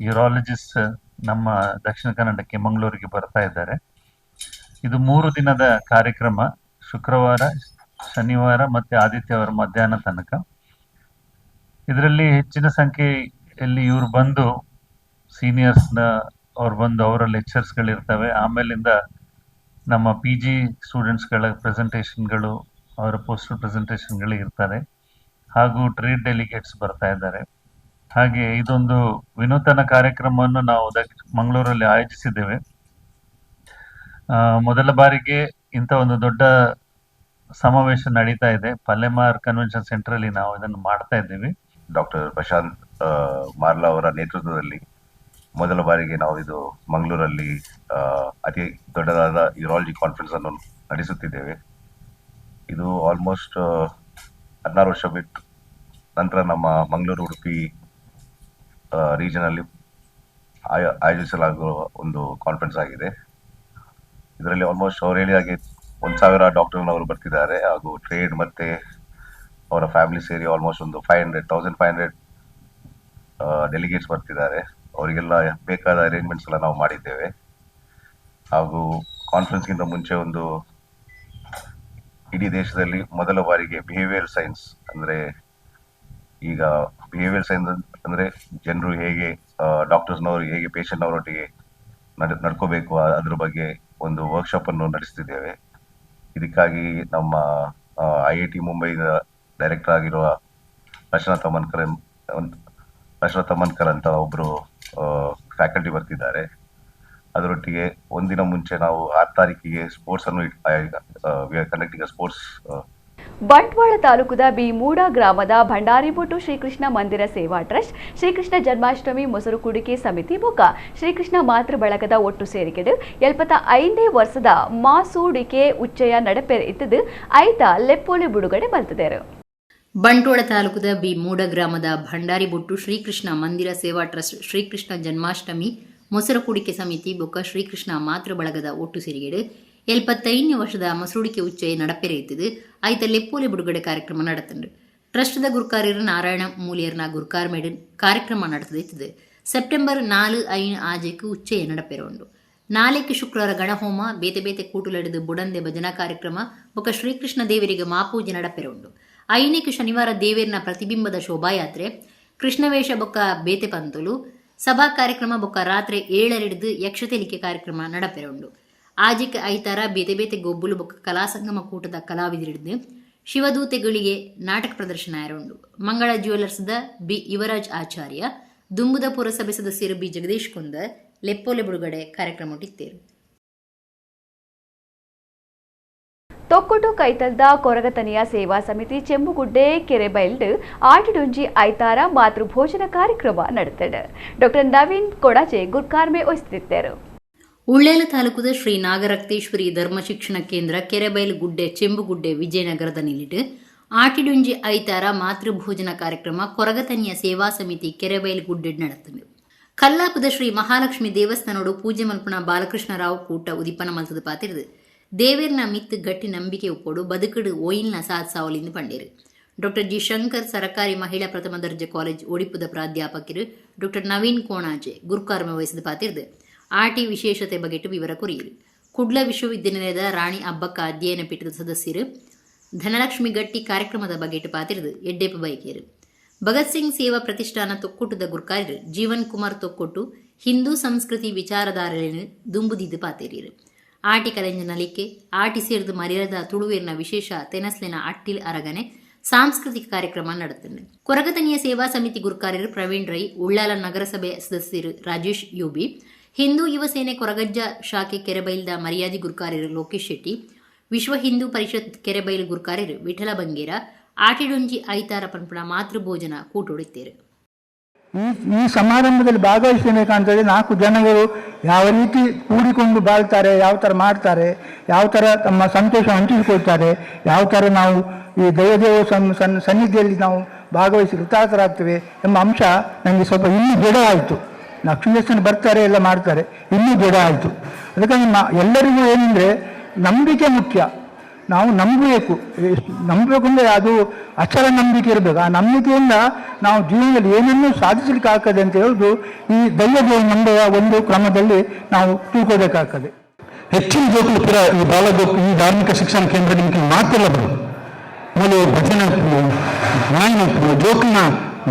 ಯೂರಾಲಜಿಸ್ಟ್ ನಮ್ಮ ದಕ್ಷಿಣ ಕನ್ನಡಕ್ಕೆ, ಮಂಗಳೂರಿಗೆ ಬರ್ತಾ ಇದ್ದಾರೆ. ಇದು 3 ದಿನದ ಕಾರ್ಯಕ್ರಮ, ಶುಕ್ರವಾರ, ಶನಿವಾರ ಮತ್ತೆ ಆದಿತ್ಯವಾರ ಮಧ್ಯಾಹ್ನ ತನಕ. ಇದರಲ್ಲಿ ಹೆಚ್ಚಿನ ಸಂಖ್ಯೆಯಲ್ಲಿ ಇವರು ಬಂದು, ಸೀನಿಯರ್ಸ್ನ ಅವ್ರು ಬಂದು ಅವರ ಲೆಕ್ಚರ್ಸ್ಗಳಿರ್ತವೆ. ಆಮೇಲಿಂದ ನಮ್ಮ ಪಿಜಿ ಸ್ಟೂಡೆಂಟ್ಸ್ಗಳ ಪ್ರೆಸೆಂಟೇಷನ್ಗಳು, ಅವರ ಪೋಸ್ಟರ್ ಪ್ರೆಸೆಂಟೇಷನ್ಗಳು ಇರ್ತಾರೆ ಹಾಗೂ ಟ್ರೇಡ್ ಡೆಲಿಗೇಟ್ಸ್ ಬರ್ತಾ ಇದ್ದಾರೆ. ಹಾಗೆ ಇದೊಂದು ವಿನೂತನ ಕಾರ್ಯಕ್ರಮವನ್ನು ನಾವು ಮಂಗಳೂರಲ್ಲಿ ಆಯೋಜಿಸಿದ್ದೇವೆ. ಮೊದಲ ಬಾರಿಗೆ ಇಂಥ ಒಂದು ದೊಡ್ಡ ಸಮಾವೇಶ ನಡೀತಾ ಇದೆ. ಪಲೆಮಾರ್ ಕನ್ವೆನ್ಷನ್ ಸೆಂಟರ್ ಅಲ್ಲಿ ನಾವು ಇದನ್ನು ಮಾಡ್ತಾ ಇದ್ದೀವಿ. ಡಾಕ್ಟರ್ ಪ್ರಶಾಂತ್ ಮಾರ್ಲಾ ಅವರ ನೇತೃತ್ವದಲ್ಲಿ ಮೊದಲ ಬಾರಿಗೆ ನಾವು ಇದು ಮಂಗಳೂರಲ್ಲಿ ಅತಿ ದೊಡ್ಡದಾದ ಯೂರಾಲಜಿ ಕಾನ್ಫರೆನ್ಸ್ ಅನ್ನು ನಡೆಸುತ್ತಿದ್ದೇವೆ. ಇದು ಆಲ್ಮೋಸ್ಟ್ 16 ವರ್ಷ ಬಿಟ್ಟು ನಂತರ ನಮ್ಮ ಮಂಗಳೂರು, ಉಡುಪಿ ರೀಜನಲ್ಲಿ ಆಯೋಜಿಸಲಾಗುವ ಒಂದು ಕಾನ್ಫರೆನ್ಸ್ ಆಗಿದೆ. ಇದರಲ್ಲಿ ಆಲ್ಮೋಸ್ಟ್ ಅವ್ರು ಹೇಳಿದ ಹಾಗೆ 1000 ಡಾಕ್ಟರ್ನವರು ಬರ್ತಿದ್ದಾರೆ ಹಾಗೂ ಟ್ರೇಡ್ ಮತ್ತೆ ಅವರ ಫ್ಯಾಮಿಲಿ ಸೇರಿ ಆಲ್ಮೋಸ್ಟ್ ಒಂದು 500, 1500 ಡೆಲಿಗೇಟ್ಸ್ ಬರ್ತಿದ್ದಾರೆ. ಅವರಿಗೆಲ್ಲ ಬೇಕಾದ ಅರೇಂಜ್ಮೆಂಟ್ಸ್ ಎಲ್ಲ ನಾವು ಮಾಡಿದ್ದೇವೆ. ಹಾಗೂ ಕಾನ್ಫರೆನ್ಸ್ಗಿಂತ ಮುಂಚೆ ಒಂದು ಇಡೀ ದೇಶದಲ್ಲಿ ಮೊದಲ ಬಾರಿಗೆ ಬಿಹೇವಿಯರ್ ಸೈನ್ಸ್, ಅಂದರೆ ಈಗ ಬಿಹೇವಿಯರ್ ಸೈನ್ಸ್ ಅಂದರೆ ಜನರು ಹೇಗೆ, ಡಾಕ್ಟರ್ಸ್ನವರು ಹೇಗೆ ಪೇಷಂಟ್ನವರೊಟ್ಟಿಗೆ ನಡ್ಕೋಬೇಕು, ಅದ್ರ ಬಗ್ಗೆ ಒಂದು ವರ್ಕ್ಶಾಪ್ ಅನ್ನು ನಡೆಸ್ತಿದ್ದೇವೆ. ಇದಕ್ಕಾಗಿ ನಮ್ಮ ಐಐಟಿ ಮುಂಬೈದ ಡೈರೆಕ್ಟರ್ ಆಗಿರುವ ರಚನಾ ತಮನ್ಕರ್ ಅಂತ ಒಬ್ಬರು ಫ್ಯಾಕಲ್ಟಿ ಬರ್ತಿದ್ದಾರೆ. ಅದರೊಟ್ಟಿಗೆ ಒಂದಿನ ಮುಂಚೆ ನಾವು 6 ತಾರೀಕಿಗೆ ಸ್ಪೋರ್ಟ್ಸ್ ಅನ್ನು, we are conducting sports. Bantwal ತಾಲೂಕುದ B ಮೂಡ ಗ್ರಾಮದ ಭಂಡಾರಿಬೊಟ್ಟು ಶ್ರೀಕೃಷ್ಣ ಮಂದಿರ ಸೇವಾ ಟ್ರಸ್ಟ್, ಶ್ರೀಕೃಷ್ಣ ಜನ್ಮಾಷ್ಟಮಿ ಮೊಸರು ಕುಡಿಕೆ ಸಮಿತಿ ಬೊಕ್ಕ ಶ್ರೀಕೃಷ್ಣ ಮಾತೃ ಬಳಗದ ಒಟ್ಟು ಸೇರಿಕೆಡು 75ನೇ ವರ್ಷದ ಮಾಸೂಡಿಕೆ ಉಚ್ಚಯ ನಡಪೆರೆ ಇತ್ತದು ಐತ ಲೆಪ್ಪೋಲೆ ಬಿಡುಗಡೆ ಮಲ್ತದೇರು. ಬಂಟ್ವಾಳ ತಾಲೂಕುದ ಬಿ ಮೂಡ ಗ್ರಾಮದ ಭಂಡಾರಿಬೊಟ್ಟು ಶ್ರೀಕೃಷ್ಣ ಮಂದಿರ ಸೇವಾ ಟ್ರಸ್ಟ್, ಶ್ರೀಕೃಷ್ಣ ಜನ್ಮಾಷ್ಟಮಿ ಮೊಸರು ಕುಡಿಕೆ ಸಮಿತಿ ಬೊಕ್ಕ ಶ್ರೀಕೃಷ್ಣ ಮಾತೃ ಬಳಗದ ಒಟ್ಟು ಸೇರಿಗೆಡು 75ನೇ ವರ್ಷದ ಮಸರುಡಿಕೆ ಉಚ್ಚಯ ನಡಪೆರೆ ಇತ್ತದು ಐತ ಲೆಪ್ಪೋಲೆ ಬಿಡುಗಡೆ ಕಾರ್ಯಕ್ರಮ நடத்துண்டு. ಟ್ರಸ್ಟ್ದ ಗುರ್ಕಾರ್ಯರು ನಾರಾಯಣ ಮೂಲಿಯರ್ನ ಗುರ್ಕಾರ್ ಮೇಡನ್ ಕಾರ್ಯಕ್ರಮ ನಡೆತದಿತ್ತದು. ಸೆಪ್ಟೆಂಬರ್ 4, 5, 6ಕ್ಕೆ ಉಚ್ಚಯ ನಡಪೆರೆ ಉಂಡು. ನಾಳೆಕ್ಕೆ ಶುಕ್ರವಾರ ಗಣಹೋಮ, ಬೇತೆ ಬೇತೆ ಕೂಟುಲೆಡೆದು ಬುಡಂದೆ ಭಜನಾ ಕಾರ್ಯಕ್ರಮ ಬೊಕ್ಕ ಶ್ರೀಕೃಷ್ಣ ದೇವರಿಗೆ ಮಾಪೂಜೆ ನಡಪೆರೆ ಉಂಡು. 5ಕ್ಕೆ ಶನಿವಾರ ದೇವೇರ್ನ ಪ್ರತಿಬಿಂಬದ ಶೋಭಾಯಾತ್ರೆ, ಕೃಷ್ಣವೇಷ ಬೊಕ್ಕ ಬೇತೆ ಪಂತುಲು, ಸಭಾ ಕಾರ್ಯಕ್ರಮ ಬೊಕ್ಕ ರಾತ್ರಿ 7ರಿಡ್ದು ಯಕ್ಷತೆಲಿಕೆ ಕಾರ್ಯಕ್ರಮ ನಡಪೆರೆ ಉಂಡು. ಆಜಿಕ್ ಐತಾರ ಬೇತೆ ಬೇತೆ ಗೊಬ್ಬುಲು ಬೊಕ್ಕ ಕಲಾಸಂಗಮ ಕೂಟದ ಕಲಾವಿದರಿಡ್ದು ಶಿವದೂತೆಗಳಿಗೆ ನಾಟಕ ಪ್ರದರ್ಶನ ಉಂಡು. ಮಂಗಳ ಜ್ಯುವೆಲರ್ಸ್ದ ಬಿ ಯುವರಾಜ್ ಆಚಾರ್ಯ, ದುಂಬುದ ಪುರಸಭೆ ಸದಸ್ಯರು ಬಿ ಜಗದೀಶ್ ಕುಂದರ್ ಲೆಪ್ಪೋಲೆ ಬಿಡುಗಡೆ ಕಾರ್ಯಕ್ರಮ ಇತ್ತೇರು. ತೊಕ್ಕೊಟ್ಟು ಕೈತಲ್ದ ಕೊರಗತನಿಯ ಸೇವಾ ಸಮಿತಿ ಚೆಂಬುಗುಡ್ಡೆ ಕೆರೆಬೈಲ್ಡ್ ಆಟಿಡೊಂಜಿ ಐತಾರ ಮಾತೃ ಭೋಜನ ಕಾರ್ಯಕ್ರಮ ನಡೆತಡೆ. ಡಾಕ್ಟರ್ ನವೀನ್ ಕೊಡಜೆ ಗುರ್ಕಾರ್ಮೆ ವಹಿಸುತ್ತಿದ್ದರು. ಉಳ್ಳೇಲ ತಾಲೂಕುದ ಶ್ರೀ ನಾಗರಕ್ತೇಶ್ವರಿ ಧರ್ಮ ಶಿಕ್ಷಣ ಕೇಂದ್ರ ಕೆರೆಬೈಲು ಗುಡ್ಡೆ ಚೆಂಬುಗುಡ್ಡೆ ವಿಜಯನಗರದ ನಿಲ್ಲಿಟ್ಟು ಆಟಿಡೊಂಜಿ ಐತಾರ ಮಾತೃಭೋಜನ ಕಾರ್ಯಕ್ರಮ ಕೊರಗತನಿಯ ಸೇವಾ ಸಮಿತಿ ಕೆರೆಬೈಲು ಗುಡ್ಡೆ ನಡೆತಂಡು. ಕಲ್ಲಾಪುದ ಶ್ರೀ ಮಹಾಲಕ್ಷ್ಮಿ ದೇವಸ್ಥಾನೋಡು ಪೂಜೆ ಮಲ್ಪುಣ ಬಾಲಕೃಷ್ಣರಾವ್ ಕೂಟ ಉದಿಪನ ಮಲ್ತದ ಪಾತಿರ್ದು ದೇವೇರ್ನ ಮಿತ್ತು ಗಟ್ಟಿ ನಂಬಿಕೆ ಉಪ್ಪೋಡು, ಬದುಕುಡು ಓಯಿಲ್ನ ಸಾತ್ ಸಾವಲಿಂದು ಪಂಡೇರು. ಡಾಕ್ಟರ್ ಜಿ ಶಂಕರ್ ಸರಕಾರಿ ಮಹಿಳಾ ಪ್ರಥಮ ದರ್ಜೆ ಕಾಲೇಜ್ ಒಡಿಪುದ ಪ್ರಾಧ್ಯಾಪಕರು ಡಾಕ್ಟರ್ ನವೀನ್ ಕೋಣಾಜೆ ಗುರುಕಾರ್ಮ ವಹಿಸಿದ ಪಾತಿರ್ದು ಆಟಿ ವಿಶೇಷತೆ ಬಗೆಟ್ ವಿವರ ಕೊರಿಯರು. ಕುಡ್ಲ ವಿಶ್ವವಿದ್ಯಾನಿಲಯದ ರಾಣಿ ಅಬ್ಬಕ್ಕ ಅಧ್ಯಯನ ಪೀಠದ ಸದಸ್ಯರು ಧನಲಕ್ಷ್ಮಿ ಗಟ್ಟಿ ಕಾರ್ಯಕ್ರಮದ ಬಗೆಟ್ ಪಾತಿರ್ದು ಎಡ್ಡೆಪ್ಪ ಬೈಕೇರು. ಭಗತ್ ಸಿಂಗ್ ಸೇವಾ ಪ್ರತಿಷ್ಠಾನ ತೊಕ್ಕುಟದ ಗುರ್ಕಾರ್ಯರು ಜೀವನ್ ಕುಮಾರ್ ತೊಕ್ಕೊಟ್ಟು ಹಿಂದೂ ಸಂಸ್ಕೃತಿ ವಿಚಾರಧಾರೆಯನ್ನು ದುಂಬುದಿದ್ದು ಪಾತೇರಿಯರು. ಆಟಿ ಕಲೆಂಜ ನಲಿಕೆ ಆಟಿ ಸೇರಿದ ಮರ್ಯಾದ ತುಳುವೇರಿನ ವಿಶೇಷ ತೆನಸ್ಲಿನ ಅಟ್ಟಿಲ್ ಅರಗನೆ ಸಾಂಸ್ಕೃತಿಕ ಕಾರ್ಯಕ್ರಮ ನಡೆತಂಡು. ಕೊರಗತನಿಯ ಸೇವಾ ಸಮಿತಿ ಗುರುಕಾರ್ಯರು ಪ್ರವೀಣ್ ರೈ, ಉಳ್ಳಾಲ ನಗರಸಭೆ ಸದಸ್ಯರು ರಾಜೇಶ್ ಯುಬಿ, ಹಿಂದೂ ಯುವ ಸೇನೆ ಕೊರಗಜ್ಜ ಶಾಖೆ ಕೆರೆಬೈಲ್ದ ಮರ್ಯಾದಿ ಗುರುಕಾರ್ಯರು ಲೋಕೇಶ್ ಶೆಟ್ಟಿ, ವಿಶ್ವ ಹಿಂದೂ ಪರಿಷತ್ ಕೆರೆಬೈಲು ಗುರುಕಾರ್ಯರು ವಿಠಲ ಬಂಗೇರ, ಆಟಿಡೊಂಜಿ ಐತಾರ ಪನ್ಪುಣ ಮಾತೃಭೋಜನ ಕೂಟೊಡಿತ್ತೇರು. ಈ ಸಮಾರಂಭದಲ್ಲಿ ಭಾಗವಹಿಸಬೇಕಂತೇಳಿ 4 ಜನಗಳು ಯಾವ ರೀತಿ ಕೂಡಿಕೊಂಡು ಬಾಳ್ತಾರೆ, ಯಾವ ಥರ ಮಾಡ್ತಾರೆ, ಯಾವ ಥರ ತಮ್ಮ ಸಂತೋಷ ಹಂಚಿಕೊಳ್ತಾರೆ, ಯಾವ ಥರ ನಾವು ಈ ದೈವದೇವ ಸನ್ನಿಧಿಯಲ್ಲಿ ನಾವು ಭಾಗವಹಿಸಿ ಕೃತಾರ್ಥರಾಗ್ತೇವೆ ಎಂಬ ಅಂಶ ನನಗೆ ಸ್ವಲ್ಪ ಇನ್ನೂ ದೃಢ ಆಯಿತು. ಲಕ್ಷ್ಮೀ ಬರ್ತಾರೆ, ಎಲ್ಲ ಮಾಡ್ತಾರೆ, ಇನ್ನೂ ದೃಢ ಆಯಿತು. ಅದಕ್ಕಾಗಿ ಎಲ್ಲರಿಗೂ ಏನಂದರೆ ನಂಬಿಕೆ ಮುಖ್ಯ. ನಾವು ನಂಬಬೇಕು. ನಂಬಬೇಕು ಅಂದರೆ ಅದು ಅಚಲ ನಂಬಿಕೆ ಇರಬೇಕು. ಆ ನಂಬಿಕೆಯಿಂದ ನಾವು ಜೀವನದಲ್ಲಿ ಏನನ್ನೂ ಸಾಧಿಸಲಿಕ್ಕೆ ಆಗ್ತದೆ ಅಂತ ಹೇಳೋದು ಈ ದೈವದೇವ ನಂಬುವ ಒಂದು ಕ್ರಮದಲ್ಲಿ ನಾವು ತಿಳ್ಕೋಬೇಕಾಗ್ತದೆ. ಹೆಚ್ಚಿನ ಜೋಕುಲು ಪೂರ ಈ ಬಾಲಗೋಕು ಈ ಧಾರ್ಮಿಕ ಶಿಕ್ಷಣ ಕೇಂದ್ರ ನಿಮಗೆ ಮಾತೆಲ್ಲ ಬರೋದು ಮೂಲೆ ಭಜನೆ ಗಾಯನ ಜೋಕಿನ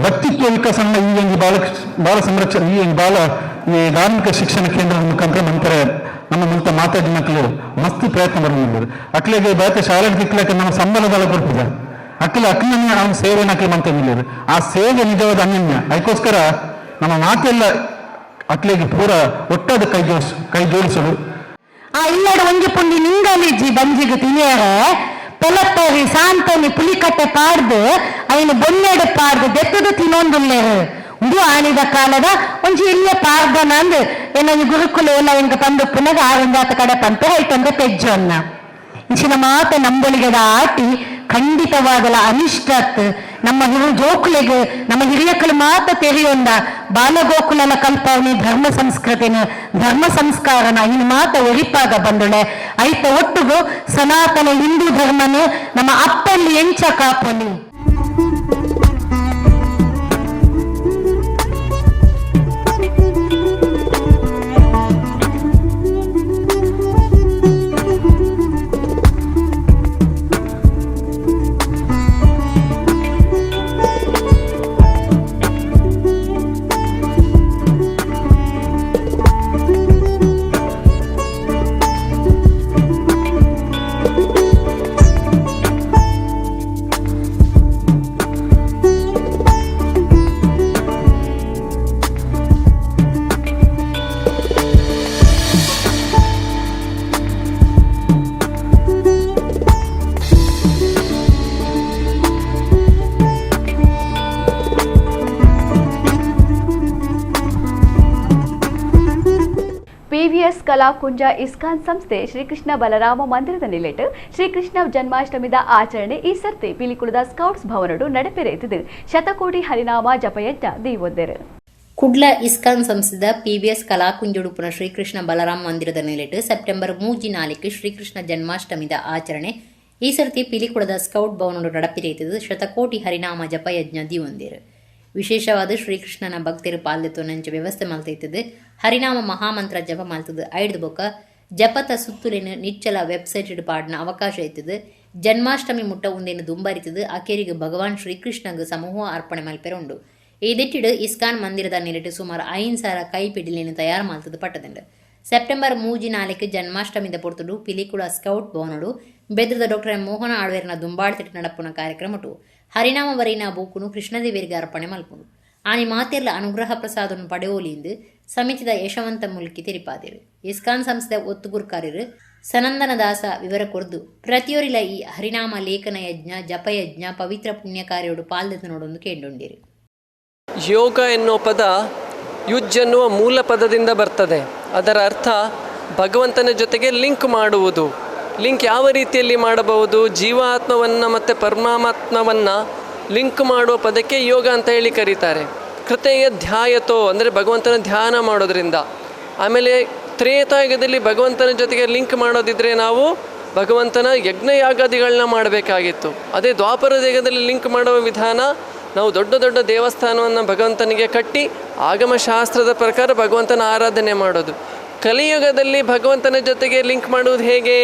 ವ್ಯಕ್ತಿತ್ವ ವಿಕಾಸ ಈ ಒಂದು ಬಾಲ ಬಾಲ ಸಂರಕ್ಷಣೆ ಈ ಒಂದು ಬಾಲ ಈ ಧಾರ್ಮಿಕ ಶಿಕ್ಷಣ ಕೇಂದ್ರದ ಮುಖಾಂತರ ನಂತರ ನಮ್ಮ ಮುಲ್ತ ಮಾತಾಡಿ ಮಕ್ಕಳು ಮಸ್ತ್ ಪ್ರಯತ್ನ ಬರೋದು. ಅಕ್ಲೆಗೆ ಬೇತೆ ಶಾಲೆ ತಿಕ್ಲಕ್ಕೆ ನಮ್ಮ ಸಂಬಳದಲ್ಲ ಕೊಡ್ತಿದ್ದ ಅಕ್ಲ ಅಕ್ಲನ್ನ ನಾವು ಸೇವೆನ ಅಕ್ಲೆ ಮಂತ ಆ ಸೇವೆ ನಿಜವಾದ ಅನನ್ಯ. ಅದಕ್ಕೋಸ್ಕರ ನಮ್ಮ ಮಾತೆಲ್ಲ ಅಕ್ಲೆಗೆ ಪೂರ ಒಟ್ಟಾದ ಕೈ ಜೋಡಿಸಲು. ಆ ಇಲ್ಲಡ ಒಂಜಿ ಪುಂಡಿ ನಿಂಗಲಿಜಿ ಬಂಜಿಗೆ ತಿನಿಯರ ಪೆಲತ್ತರಿ ಸಾಂತನಿ ಪುಲಿಕಟ್ಟೆ ಪಾಡ್ದು ಐನು ಬೊನ್ನೆಡು ಪಾಡ್ದು ದೆತ್ತದ ತಿನ್ನೊಂದುಲ್ಲೇರು ಉಂದು ಆನಿದ ಕಾಲದ ಒಂಜಿ ಇಲ್ಲೇ ಪಾರ್ದನಂದು ಏನ ಗುರುಕುಲ ಎಲ್ಲ ಎಂಕ ತಂದು ಪುನಗ ಆರಂಜಾತ ಕಡೆ ಪಂತೆ ಐತಂದೆ ಪೆಜ್ಜೊನ್ನ ಇಂಚಿನ ಮಾತ ನಂಬೊಳಿಗದ ಆಟಿ ಖಂಡಿತವಾಗಲ ಅನಿಷ್ಟತ್ ನಮ್ಮ ಹಿರಿಯ ಜೋಕುಲೆಗೆ ನಮ್ಮ ಹಿರಿಯಕಲು ಮಾತ ತೆರೆಯೊಂದ ಬಾಲಗೋಕುಲನ ಕಲ್ಪವನಿ ಧರ್ಮ ಸಂಸ್ಕೃತಿನ ಧರ್ಮ ಸಂಸ್ಕಾರನ ಇನ್ನು ಮಾತ ಒರಿಪಾಗ ಬಂದುಳೆ ಐತ ಒಟ್ಟುಗು ಸನಾತನ ಹಿಂದೂ ಧರ್ಮನು ನಮ್ಮ ಅಪ್ಪಲ್ಲಿ ಎಂಚ ಕಾಪೊಲಿ. ಪಿವಿಎಸ್ ಕಲಾಕುಂಜ ಇಸ್ಕಾನ್ ಸಂಸ್ಥೆ ಶ್ರೀಕೃಷ್ಣ ಬಲರಾಮ ಮಂದಿರದ ನಿಲೆಟ್ ಶ್ರೀಕೃಷ್ಣ ಜನ್ಮಾಷ್ಟಮಿದ ಆಚರಣೆ ಈ ಸರ್ತಿ ಪಿಲಿಕುಳದ ಸ್ಕೌಟ್ಸ್ ಭವನಡು ನಡೆಪೆರೆಯುತ್ತಿದೆ. ಶತಕೋಟಿ ಹರಿನಾಮ ಜಪಯಜ್ಞ ದೀವೊದ್ದೆರು. ಕುಡ್ಲ ಇಸ್ಕಾನ್ ಸಂಸ್ಥೆದ ಪಿವಿಎಸ್ ಕಲಾಕುಂಜುಡುಪುನ ಶ್ರೀಕೃಷ್ಣ ಬಲರಾಮ ಮಂದಿರದ ನಿಲೆಟ್ ಸೆಪ್ಟೆಂಬರ್ 3-4 ಶ್ರೀಕೃಷ್ಣ ಜನ್ಮಾಷ್ಟಮಿದ ಆಚರಣೆ ಈ ಸರ್ತಿ ಪಿಲಿಕುಳದ ಸ್ಕೌಟ್ ಭವನಡು ನಡೆಪೆರೆಯುತ್ತಿದೆ. ಶತಕೋಟಿ ಹರಿನಾಮ ಜಪಯಜ್ಞ ದೀವೊಂದಿರು. ವಿಶೇಷವಾದ ಶ್ರೀಕೃಷ್ಣನ ಭಕ್ತರು ಪಾಲ್ದೆತ್ತು ನಂಚ ವ್ಯವಸ್ಥೆ ಮಲ್ತೈತದೆ. ಹರಿನಾಮ ಮಹಾಮಂತ್ರ ಜಪ ಮಲ್ತದೆ. ಐದು ಬೊಕ್ಕ ಜಪತ ಸುತ್ತುಲಿನ ನಿಚ್ಚಲ ವೆಬ್ಸೈಟ್ ಪಾಡಿನ ಅವಕಾಶ ಇತ್ತದು. ಜನ್ಮಾಷ್ಟಮಿ ಮುಟ್ಟ ಉಂದೇನು ದುಂಬರಿತದು. ಅಕೇರಿಗೆ ಭಗವಾನ್ ಶ್ರೀಕೃಷ್ಣಗ್ ಸಮೂಹ ಅರ್ಪಣೆ ಮಲ್ಪೆರ ಉಂಡು. ಈ ದಿಟ್ಟಿಡು ಇಸ್ಕಾನ್ ಮಂದಿರದ ನಿಲೆಟು ಸುಮಾರು 5,000 ಕೈಪಿಡಿಲೇನು ತಯಾರು ಮಲ್ತದು ಪಟ್ಟದಂಡು. ಸೆಪ್ಟೆಂಬರ್ 3-4 ಜನ್ಮಾಷ್ಟಮಿದ ಪೊರ್ತುಡು ಪಿಲಿಕುಳ ಸ್ಕೌಟ್ ಭವನಡು ಬೆದ್ರದ ಡಾಕ್ಟರ್ ಎಂ ಮೋಹನ ಆಳ್ವೇರ್ನ ದುಂಬಾಡ್ತಿಟ್ಟು ನಡಪುನ ಕಾರ್ಯಕ್ರಮಟು ಹರಿನಾಮ ವರಿನ ಬೂಕುನು ಕೃಷ್ಣದೇವರಿಗೆ ಅರ್ಪಣೆ ಮಲ್ಪುನು. ಆನಿ ಮಾತೆರ್ಲ ಅನುಗ್ರಹ ಪ್ರಸಾದನ್ನು ಪಡೆಯೋಲಿಂದು ಸಮಿತಿದ ಯಶವಂತ ಮುಲ್ಕಿ ತೆರಿಪಾದಿರು. ಇಸ್ಕಾನ್ ಸಂಸ್ಥೆ ಒತ್ತುಗುರ್ಕಾರರು ಸನಂದನದಾಸ ವಿವರ ಕೊರ್ದು ಪ್ರತಿಯೊರಿಲ ಈ ಹರಿನಾಮ ಲೇಖನ ಯಜ್ಞ ಜಪಯಜ್ಞ ಪವಿತ್ರ ಪುಣ್ಯ ಕಾರ್ಯೋಡು ಪಾಲ್ದೆತ್ತು ನೋಡೊಂದು ಕೇಂಡೊಂಡಿರು. ಯೋಗ ಎನ್ನುವ ಪದ ಯುಜ್ ಎನ್ನುವ ಮೂಲ ಪದದಿಂದ ಬರ್ತದೆ. ಅದರ ಅರ್ಥ ಭಗವಂತನ ಜೊತೆಗೆ ಲಿಂಕ್ ಮಾಡುವುದು. ಲಿಂಕ್ ಯಾವ ರೀತಿಯಲ್ಲಿ ಮಾಡಬಹುದು? ಜೀವಾತ್ಮವನ್ನು ಮತ್ತು ಪರಮಾತ್ಮವನ್ನು ಲಿಂಕ್ ಮಾಡುವ ಪದಕ್ಕೆ ಯೋಗ ಅಂತ ಹೇಳಿ ಕರೀತಾರೆ. ಕೃತೆಯ ಧ್ಯಾಯತೋ ಅಂದರೆ ಭಗವಂತನ ಧ್ಯಾನ ಮಾಡೋದ್ರಿಂದ. ಆಮೇಲೆ ತ್ರೇತಾಯುಗದಲ್ಲಿ ಭಗವಂತನ ಜೊತೆಗೆ ಲಿಂಕ್ ಮಾಡೋದಿದ್ದರೆ ನಾವು ಭಗವಂತನ ಯಜ್ಞಯಾಗಾದಿಗಳನ್ನ ಮಾಡಬೇಕಾಗಿತ್ತು. ಅದೇ ದ್ವಾಪರ ಯುಗದಲ್ಲಿ ಲಿಂಕ್ ಮಾಡುವ ವಿಧಾನ, ನಾವು ದೊಡ್ಡ ದೊಡ್ಡ ದೇವಸ್ಥಾನವನ್ನು ಭಗವಂತನಿಗೆ ಕಟ್ಟಿ ಆಗಮಶಾಸ್ತ್ರದ ಪ್ರಕಾರ ಭಗವಂತನ ಆರಾಧನೆ ಮಾಡೋದು. ಕಲಿಯುಗದಲ್ಲಿ ಭಗವಂತನ ಜೊತೆಗೆ ಲಿಂಕ್ ಮಾಡುವುದು ಹೇಗೆ?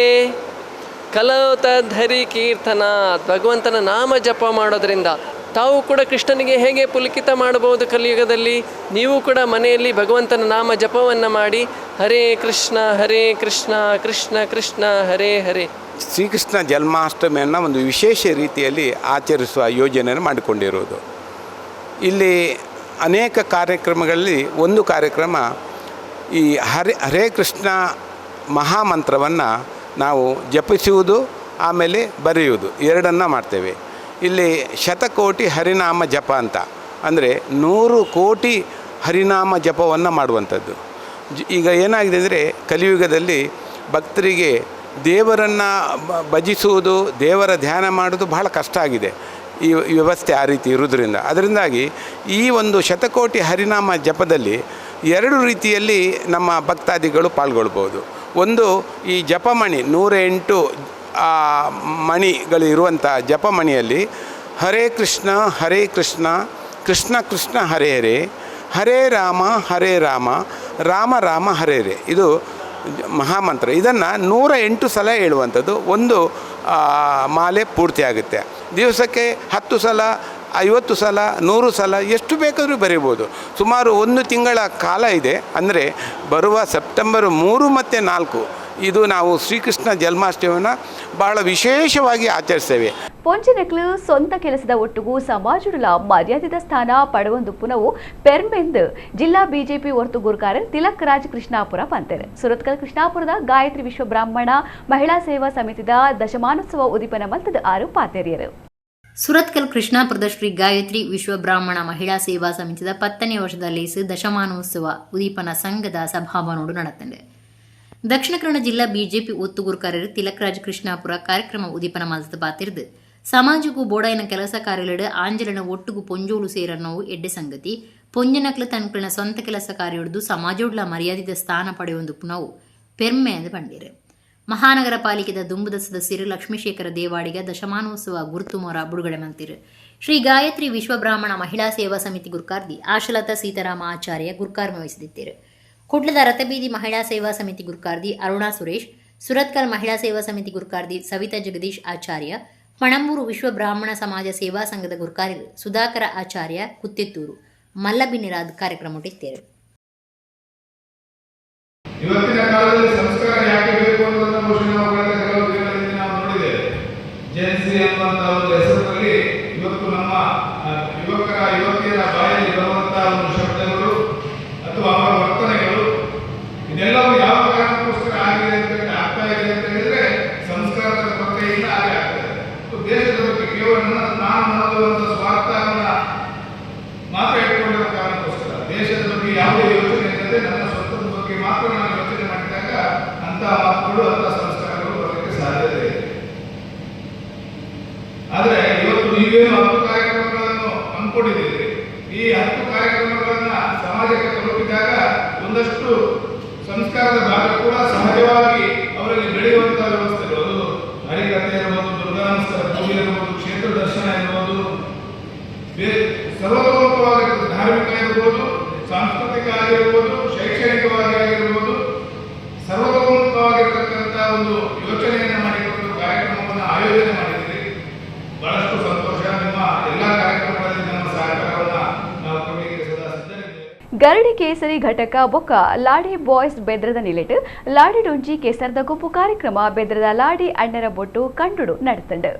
ಕಲೋತಧರಿ ಕೀರ್ತನ, ಭಗವಂತನ ನಾಮ ಜಪ ಮಾಡೋದ್ರಿಂದ. ತಾವು ಕೂಡ ಕೃಷ್ಣನಿಗೆ ಹೇಗೆ ಪುಲಕಿತ ಮಾಡಬಹುದು ಕಲಿಯುಗದಲ್ಲಿ? ನೀವು ಕೂಡ ಮನೆಯಲ್ಲಿ ಭಗವಂತನ ನಾಮ ಜಪವನ್ನು ಮಾಡಿ, ಹರೇ ಕೃಷ್ಣ ಹರೇ ಕೃಷ್ಣ ಕೃಷ್ಣ ಕೃಷ್ಣ ಹರೇ ಹರೇ. ಶ್ರೀಕೃಷ್ಣ ಜನ್ಮಾಷ್ಟಮಿಯನ್ನು ಒಂದು ವಿಶೇಷ ರೀತಿಯಲ್ಲಿ ಆಚರಿಸುವ ಯೋಜನೆಯನ್ನು ಮಾಡಿಕೊಂಡಿರುವುದು. ಇಲ್ಲಿ ಅನೇಕ ಕಾರ್ಯಕ್ರಮಗಳಲ್ಲಿ ಒಂದು ಕಾರ್ಯಕ್ರಮ ಈ ಹರೇ ಕೃಷ್ಣ ಮಹಾಮಂತ್ರವನ್ನು ನಾವು ಜಪಿಸುವುದು, ಆಮೇಲೆ ಬರೆಯುವುದು, ಎರಡನ್ನು ಮಾಡ್ತೇವೆ. ಇಲ್ಲಿ ಶತಕೋಟಿ ಹರಿನಾಮ ಜಪ ಅಂತ, ಅಂದರೆ 100 ಕೋಟಿ ಹರಿನಾಮ ಜಪವನ್ನು ಮಾಡುವಂಥದ್ದು. ಈಗ ಏನಾಗಿದೆ ಅಂದರೆ, ಕಲಿಯುಗದಲ್ಲಿ ಭಕ್ತರಿಗೆ ದೇವರನ್ನು ಭಜಿಸುವುದು, ದೇವರ ಧ್ಯಾನ ಮಾಡೋದು ಬಹಳ ಕಷ್ಟ ಆಗಿದೆ. ಈ ವ್ಯವಸ್ಥೆ ಆ ರೀತಿ ಇರುವುದರಿಂದ, ಅದರಿಂದಾಗಿ ಈ ಒಂದು ಶತಕೋಟಿ ಹರಿನಾಮ ಜಪದಲ್ಲಿ 2 ರೀತಿಯಲ್ಲಿ ನಮ್ಮ ಭಕ್ತಾದಿಗಳು ಪಾಲ್ಗೊಳ್ಬೋದು. ಒಂದು, ಈ ಜಪಮಣಿ 108 ಮಣಿಗಳು ಇರುವಂಥ ಜಪಮಣಿಯಲ್ಲಿ ಹರೇ ಕೃಷ್ಣ ಹರೇ ಕೃಷ್ಣ ಕೃಷ್ಣ ಕೃಷ್ಣ ಹರೇ ಹರೇ, ಹರೇ ರಾಮ ಹರೇ ರಾಮ ರಾಮ ರಾಮ ಹರೇ ಹರೇ, ಇದು ಮಹಾಮಂತ್ರ. ಇದನ್ನು 108 ಸಲ ಹೇಳುವಂಥದ್ದು. ಒಂದು ಮಾಲೆ ಪೂರ್ತಿಯಾಗುತ್ತೆ. ದಿವಸಕ್ಕೆ 10 ಸಲ, 50 ಸಲ, 100 ಸಲ, ಎಷ್ಟು ಬೇಕಾದರೂ ಬರೀಬೋದು. ಸುಮಾರು 1 ತಿಂಗಳ ಕಾಲ ಇದೆ. ಅಂದರೆ ಬರುವ ಸೆಪ್ಟೆಂಬರ್ 3 ಮತ್ತು 4 ಇದು ನಾವು ಶ್ರೀಕೃಷ್ಣ ಜನ್ಮಾಷ್ಟಮಿಯನ್ನು ಬಹಳ ವಿಶೇಷವಾಗಿ ಆಚರಿಸ್ತೇವೆ. ಪೊಂಜನಕ್ಲು ಸ್ವಂತ ಕೆಲಸದ ಒಟ್ಟುಗೂ ಸಮಾಜುಡುಲ ಮರ್ಯಾದಿತ ಸ್ಥಾನ ಪಡವೊಂದು ಪುನವು ಪೆರ್ಮೆಂದ್ ಜಿಲ್ಲಾ ಬಿಜೆಪಿ ಒರ್ತು ಗುರುಕಾರ ತಿಲಕ್ ರಾಜ್ ಕೃಷ್ಣಾಪುರ ಪಂತೆರ್. ಸುರತ್ಕಲ್ ಕೃಷ್ಣಾಪುರದ ಗಾಯತ್ರಿ ವಿಶ್ವ ಬ್ರಾಹ್ಮಣ ಮಹಿಳಾ ಸೇವಾ ಸಮಿತಿದ ದಶಮಾನೋತ್ಸವ ಉದೀಪನ ಮಲ್ತದ 6 ಪಾತೆರಿಯರು. ಸುರತ್ಕಲ್ ಕೃಷ್ಣಾಪುರದ ಶ್ರೀ ಗಾಯತ್ರಿ ವಿಶ್ವ ಬ್ರಾಹ್ಮಣ ಮಹಿಳಾ ಸೇವಾ ಸಮಿತಿದ 10ನೇ ವರ್ಷದ ಲೇಸು ದಶಮಾನೋತ್ಸವ ಉದೀಪನ ಸಂಘದ ಸಭಾಭವನೋಡು ನಡೆತಂಡೆ. ದಕ್ಷಿಣ ಕನ್ನಡ ಜಿಲ್ಲಾ ಬಿಜೆಪಿ ಒತ್ತುಗುರುಕಾರರು ತಿಲಕ್ರಾಜ್ ಕೃಷ್ಣಾಪುರ ಕಾರ್ಯಕ್ರಮ ಉದೀಪನ ಮಲ್ತದ ಪಾತಿರ್ದು ಸಮಾಜಕ್ಕೂ ಬೋಡಾಯನ ಕೆಲಸ ಕಾರ್ಯಲೆಡು ಆಂಜಲನ ಒಟ್ಟುಗು ಪೊಂಜೋಳು ಸೇರನ್ನೋವು ಎಡ್ಡೆ ಸಂಗತಿ. ಪೊಂಜನಕ್ಲು ತನ್ಕುಳಿನ ಸ್ವಂತ ಕೆಲಸ ಕಾರ್ಯೊಡ್ದು ಸಮಾಜೋಡ್ಲ ಮರ್ಯಾದಿತ ಸ್ಥಾನ ಪಡೆಯೊಂದು ಪುನವು ಪೆರ್ಮೆ ಎಂದು ಪಂಡಿರು. ಮಹಾನಗರ ಪಾಲಿಕೆದ ದುಂಬುದ ಸದಸ್ಯರು ಲಕ್ಷ್ಮೀಶೇಖರ ದೇವಾಡಿಗ ದಶಮಾನೋತ್ಸವ ಗುರುತುಮೋರ ಬುಡುಗಡೆ ಮಂತಿರು. ಶ್ರೀ ಗಾಯತ್ರಿ ವಿಶ್ವಬ್ರಾಹ್ಮಣ ಮಹಿಳಾ ಸೇವಾ ಸಮಿತಿ ಗುರುಕಾರ್ದಿ ಆಶಲತಾ ಸೀತಾರಾಮ ಆಚಾರ್ಯ ಗುರುಕಾರ್ಮ ವಹಿಸಿದಿತ್ತೇರು. ಕುಡ್ಲದ ರಥಬೀದಿ ಮಹಿಳಾ ಸೇವಾ ಸಮಿತಿ ಗುರುಕಾರ್ದಿ ಅರುಣಾ ಸುರೇಶ್, ಸುರತ್ಕಲ್ ಮಹಿಳಾ ಸೇವಾ ಸಮಿತಿ ಗುರುಕಾರ್ದಿ ಸವಿತಾ ಜಗದೀಶ್ ಆಚಾರ್ಯ, ಪಣಂಬೂರು ವಿಶ್ವ ಬ್ರಾಹ್ಮಣ ಸಮಾಜ ಸೇವಾ ಸಂಘದ ಗುರುಕಾರಿ ಸುಧಾಕರ ಆಚಾರ್ಯ ಕುತ್ತಿತ್ತೂರು ಮಲ್ಲಬಿನ್ನಿರಾದ್ ಕಾರ್ಯಕ್ರಮ ಇತ್ತೇರು. ಇವತ್ತಿನ ಕಾಲದಲ್ಲಿ ಸಂಸ್ಕಾರ ಯಾಕೆ ಬೇಕು ಅನ್ನೋದನ್ನ ಬಹುಶಃ ನಾವು ಕಳೆದ ಕೆಲವು ದಿನಗಳಿಂದ ನಾವು ನೋಡಿದ್ದೇವೆ. ಜೆನ್ಸಿ ಅನ್ನುವಂತಹ ಒಂದು ಹೆಸರಿನಲ್ಲಿ ಇವತ್ತು ನಮ್ಮ ಯುವಕರ ಯುವತಿಯರ ಬಾಯಲ್ಲಿ ಬರುವಂತಹ ಒಂದು ಶಬ್ದಗಳು ಅಥವಾ ಅವರ ವರ್ತನೆಗಳು ಇದೆಲ್ಲವೂ ಯಾವ ಕಾರಣಕ್ಕೋಸ್ಕರ ಆಗಿದೆ ಅಂತ ಆಗ್ತಾ ಇದೆ ಅಂತ ಹೇಳಿದ್ರೆ ಸಂಸ್ಕಾರದ ಕೊರತೆಯಿಂದ ಹಾಗೆ ಆಗ್ತದೆ. ದೇಶದ ಬಗ್ಗೆ ಕೇವಲ ನಾನು ನನ್ನದು ಸ್ವಾರ್ಥವನ್ನ ಮಾತ್ರ ಇಟ್ಕೊಂಡಿರೋ ಕಾರಣಕ್ಕೋಸ್ಕರ ದೇಶದ ಬಗ್ಗೆ ಯಾವುದೇ ಯೋಚನೆ ಇಲ್ಲದೆ ನನ್ನ ಸ್ವಂತದ ಬಗ್ಗೆ ಮಾತ್ರ ನಾನು ಯೋಚನೆ ಮಾಡಿದಾಗ ಅಂತಹ ಮಾತುಗಳು ಅಂತಹ ಸಂಸ್ಕಾರಗಳು ಬರಲಿಕ್ಕೆ ಸಾಧ್ಯತೆ ಇದೆ. ಆದರೆ ಇವತ್ತು ನೀವೇನು 10 ಕಾರ್ಯಕ್ರಮಗಳನ್ನು ಹಮ್ಮಿಕೊಂಡಿದ್ದೀರಿ, ಈ 10 ಕಾರ್ಯಕ್ರಮಗಳನ್ನ ಸಮಾಜಕ್ಕೆ ತಲುಪಿದಾಗ ಒಂದಷ್ಟು ಸಂಸ್ಕಾರದ ಭಾಗ ಕೂಡ ಸಹಜವಾಗಿ ಅವರಲ್ಲಿ ಬೆಳೆಯುವಂತಹ ವ್ಯವಸ್ಥೆಗಳು, ಅದು ಹರಿಕಥೆ ಇರ್ಬೋದು, ದುರ್ಗಾ ನಮಸ್ಕಾರ ಪೂಜೆ ಇರ್ಬೋದು, ಕ್ಷೇತ್ರ ದರ್ಶನ ಇರ್ಬೋದು, ಸರ್ವತೋಮುಖವಾಗಿರ್ತದೆ. ಧಾರ್ಮಿಕ ಇರ್ಬೋದು, ಸಾಂಸ್ಕೃತಿಕ ಆಗಿರ್ಬೋದು, ಶೈಕ್ಷಣಿಕವಾಗಿ ಆಗಿರ್ಬೋದು, ಸರ್ವತೋಮುಖವಾಗಿರ್ತಕ್ಕಂಥ ಒಂದು ಯೋಚನೆಯನ್ನು ಮಾಡಿಕೊಂಡು ಕಾರ್ಯಕ್ರಮವನ್ನು ಆಯೋಜನೆ ಮಾಡಿದ್ದೀರಿ. ಬಹಳಷ್ಟು ಸಂತೋಷ. ನಿಮ್ಮ ಎಲ್ಲ ಕಾರ್ಯಕ್ರಮಗಳಲ್ಲಿ ನಮ್ಮ ಸಹಕಾರವನ್ನು ನಾವು ಕೊಡಲಿಕ್ಕೆ ಸದಾ ಸಿದ್ಧರಿದ್ದೇವೆ. ಗರಡಿ ಕೇಸರಿ ಘಟಕ ಬೊಕ್ಕ ಲಾಡಿ ಬಾಯ್ಸ್ ಬೆದ್ರದ ನಿಲೆಟ್ ಲಾಡಿ ಡೊಂಜಿ ಕೇಸರದ ಗುಂಪು ಕಾರ್ಯಕ್ರಮ ಬೆದ್ರದ ಲಾಡಿ ಅಣ್ಣರ ಬೊಟ್ಟು ಕಂಡುಡು ನಡೆತಂಡು.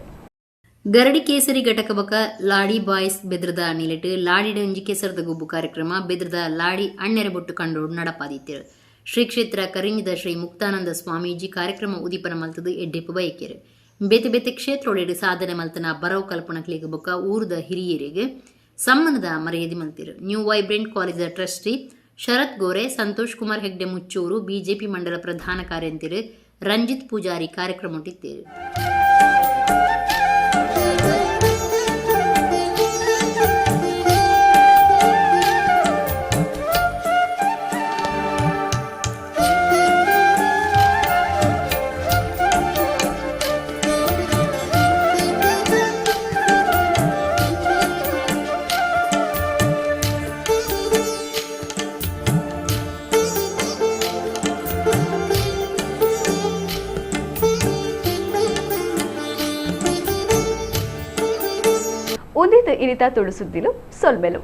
ಗರಡಿ ಕೇಸರಿ ಘಟಕ ಬೊಕ್ಕ ಲಾಡಿ ಬಾಯ್ಸ್ ಬೆದ್ರದ ನಿಲೆಟ್ ಲಾಡಿ ಡೊಂಜಿ ಕೇಸರದ ಗುಂಪು ಕಾರ್ಯಕ್ರಮ ಬೆದ್ರದ ಲಾಡಿ ಅಣ್ಣರ ಬೊಟ್ಟು ಕಂಡುಡು ನಡಪಾದಿತ್ತಿರು. ಶ್ರೀ ಕ್ಷೇತ್ರ ಕರಿಂಜದ ಶ್ರೀ ಮುಕ್ತಾನಂದ ಸ್ವಾಮೀಜಿ ಕಾರ್ಯಕ್ರಮ ಉದೀಪನ ಮಲ್ತದು ಎಡ್ಡೆಪ್ಪು ಬಯಕೆರು. ಬೇತೆ ಬೇತೆ ಕ್ಷೇತ್ರೊಳೆಡು ಸಾಧನೆ ಮಲ್ತನ ಬರವು ಕಲ್ಪನಕ್ಲಿಗೆ ಬೊಕ್ಕ ಊರದ ಹಿರಿಯರಿಗೆ ಸಮ್ಮಾನದ ಮರ್ಯಾದೆ ಮಲ್ತಿರು. ನ್ಯೂ ವೈಬ್ರೆಂಟ್ ಕಾಲೇಜದ ಟ್ರಸ್ಟಿ ಶರತ್ ಗೋರೆ, ಸಂತೋಷ್ ಕುಮಾರ್ ಹೆಗ್ಡೆ ಮುಚ್ಚೂರು, ಬಿಜೆಪಿ ಮಂಡಲ ಪ್ರಧಾನ ಕಾರ್ಯಂತಿರು ರಂಜಿತ್ ಪೂಜಾರಿ ಕಾರ್ಯಕ್ರಮ ಇಟ್ಟಿದ್ದೇರು. ಉಂದಿತ್ ಇನಿತ ತುಳು ಸುದ್ದಿಲು ಸೊಲ್ಮೆಲು.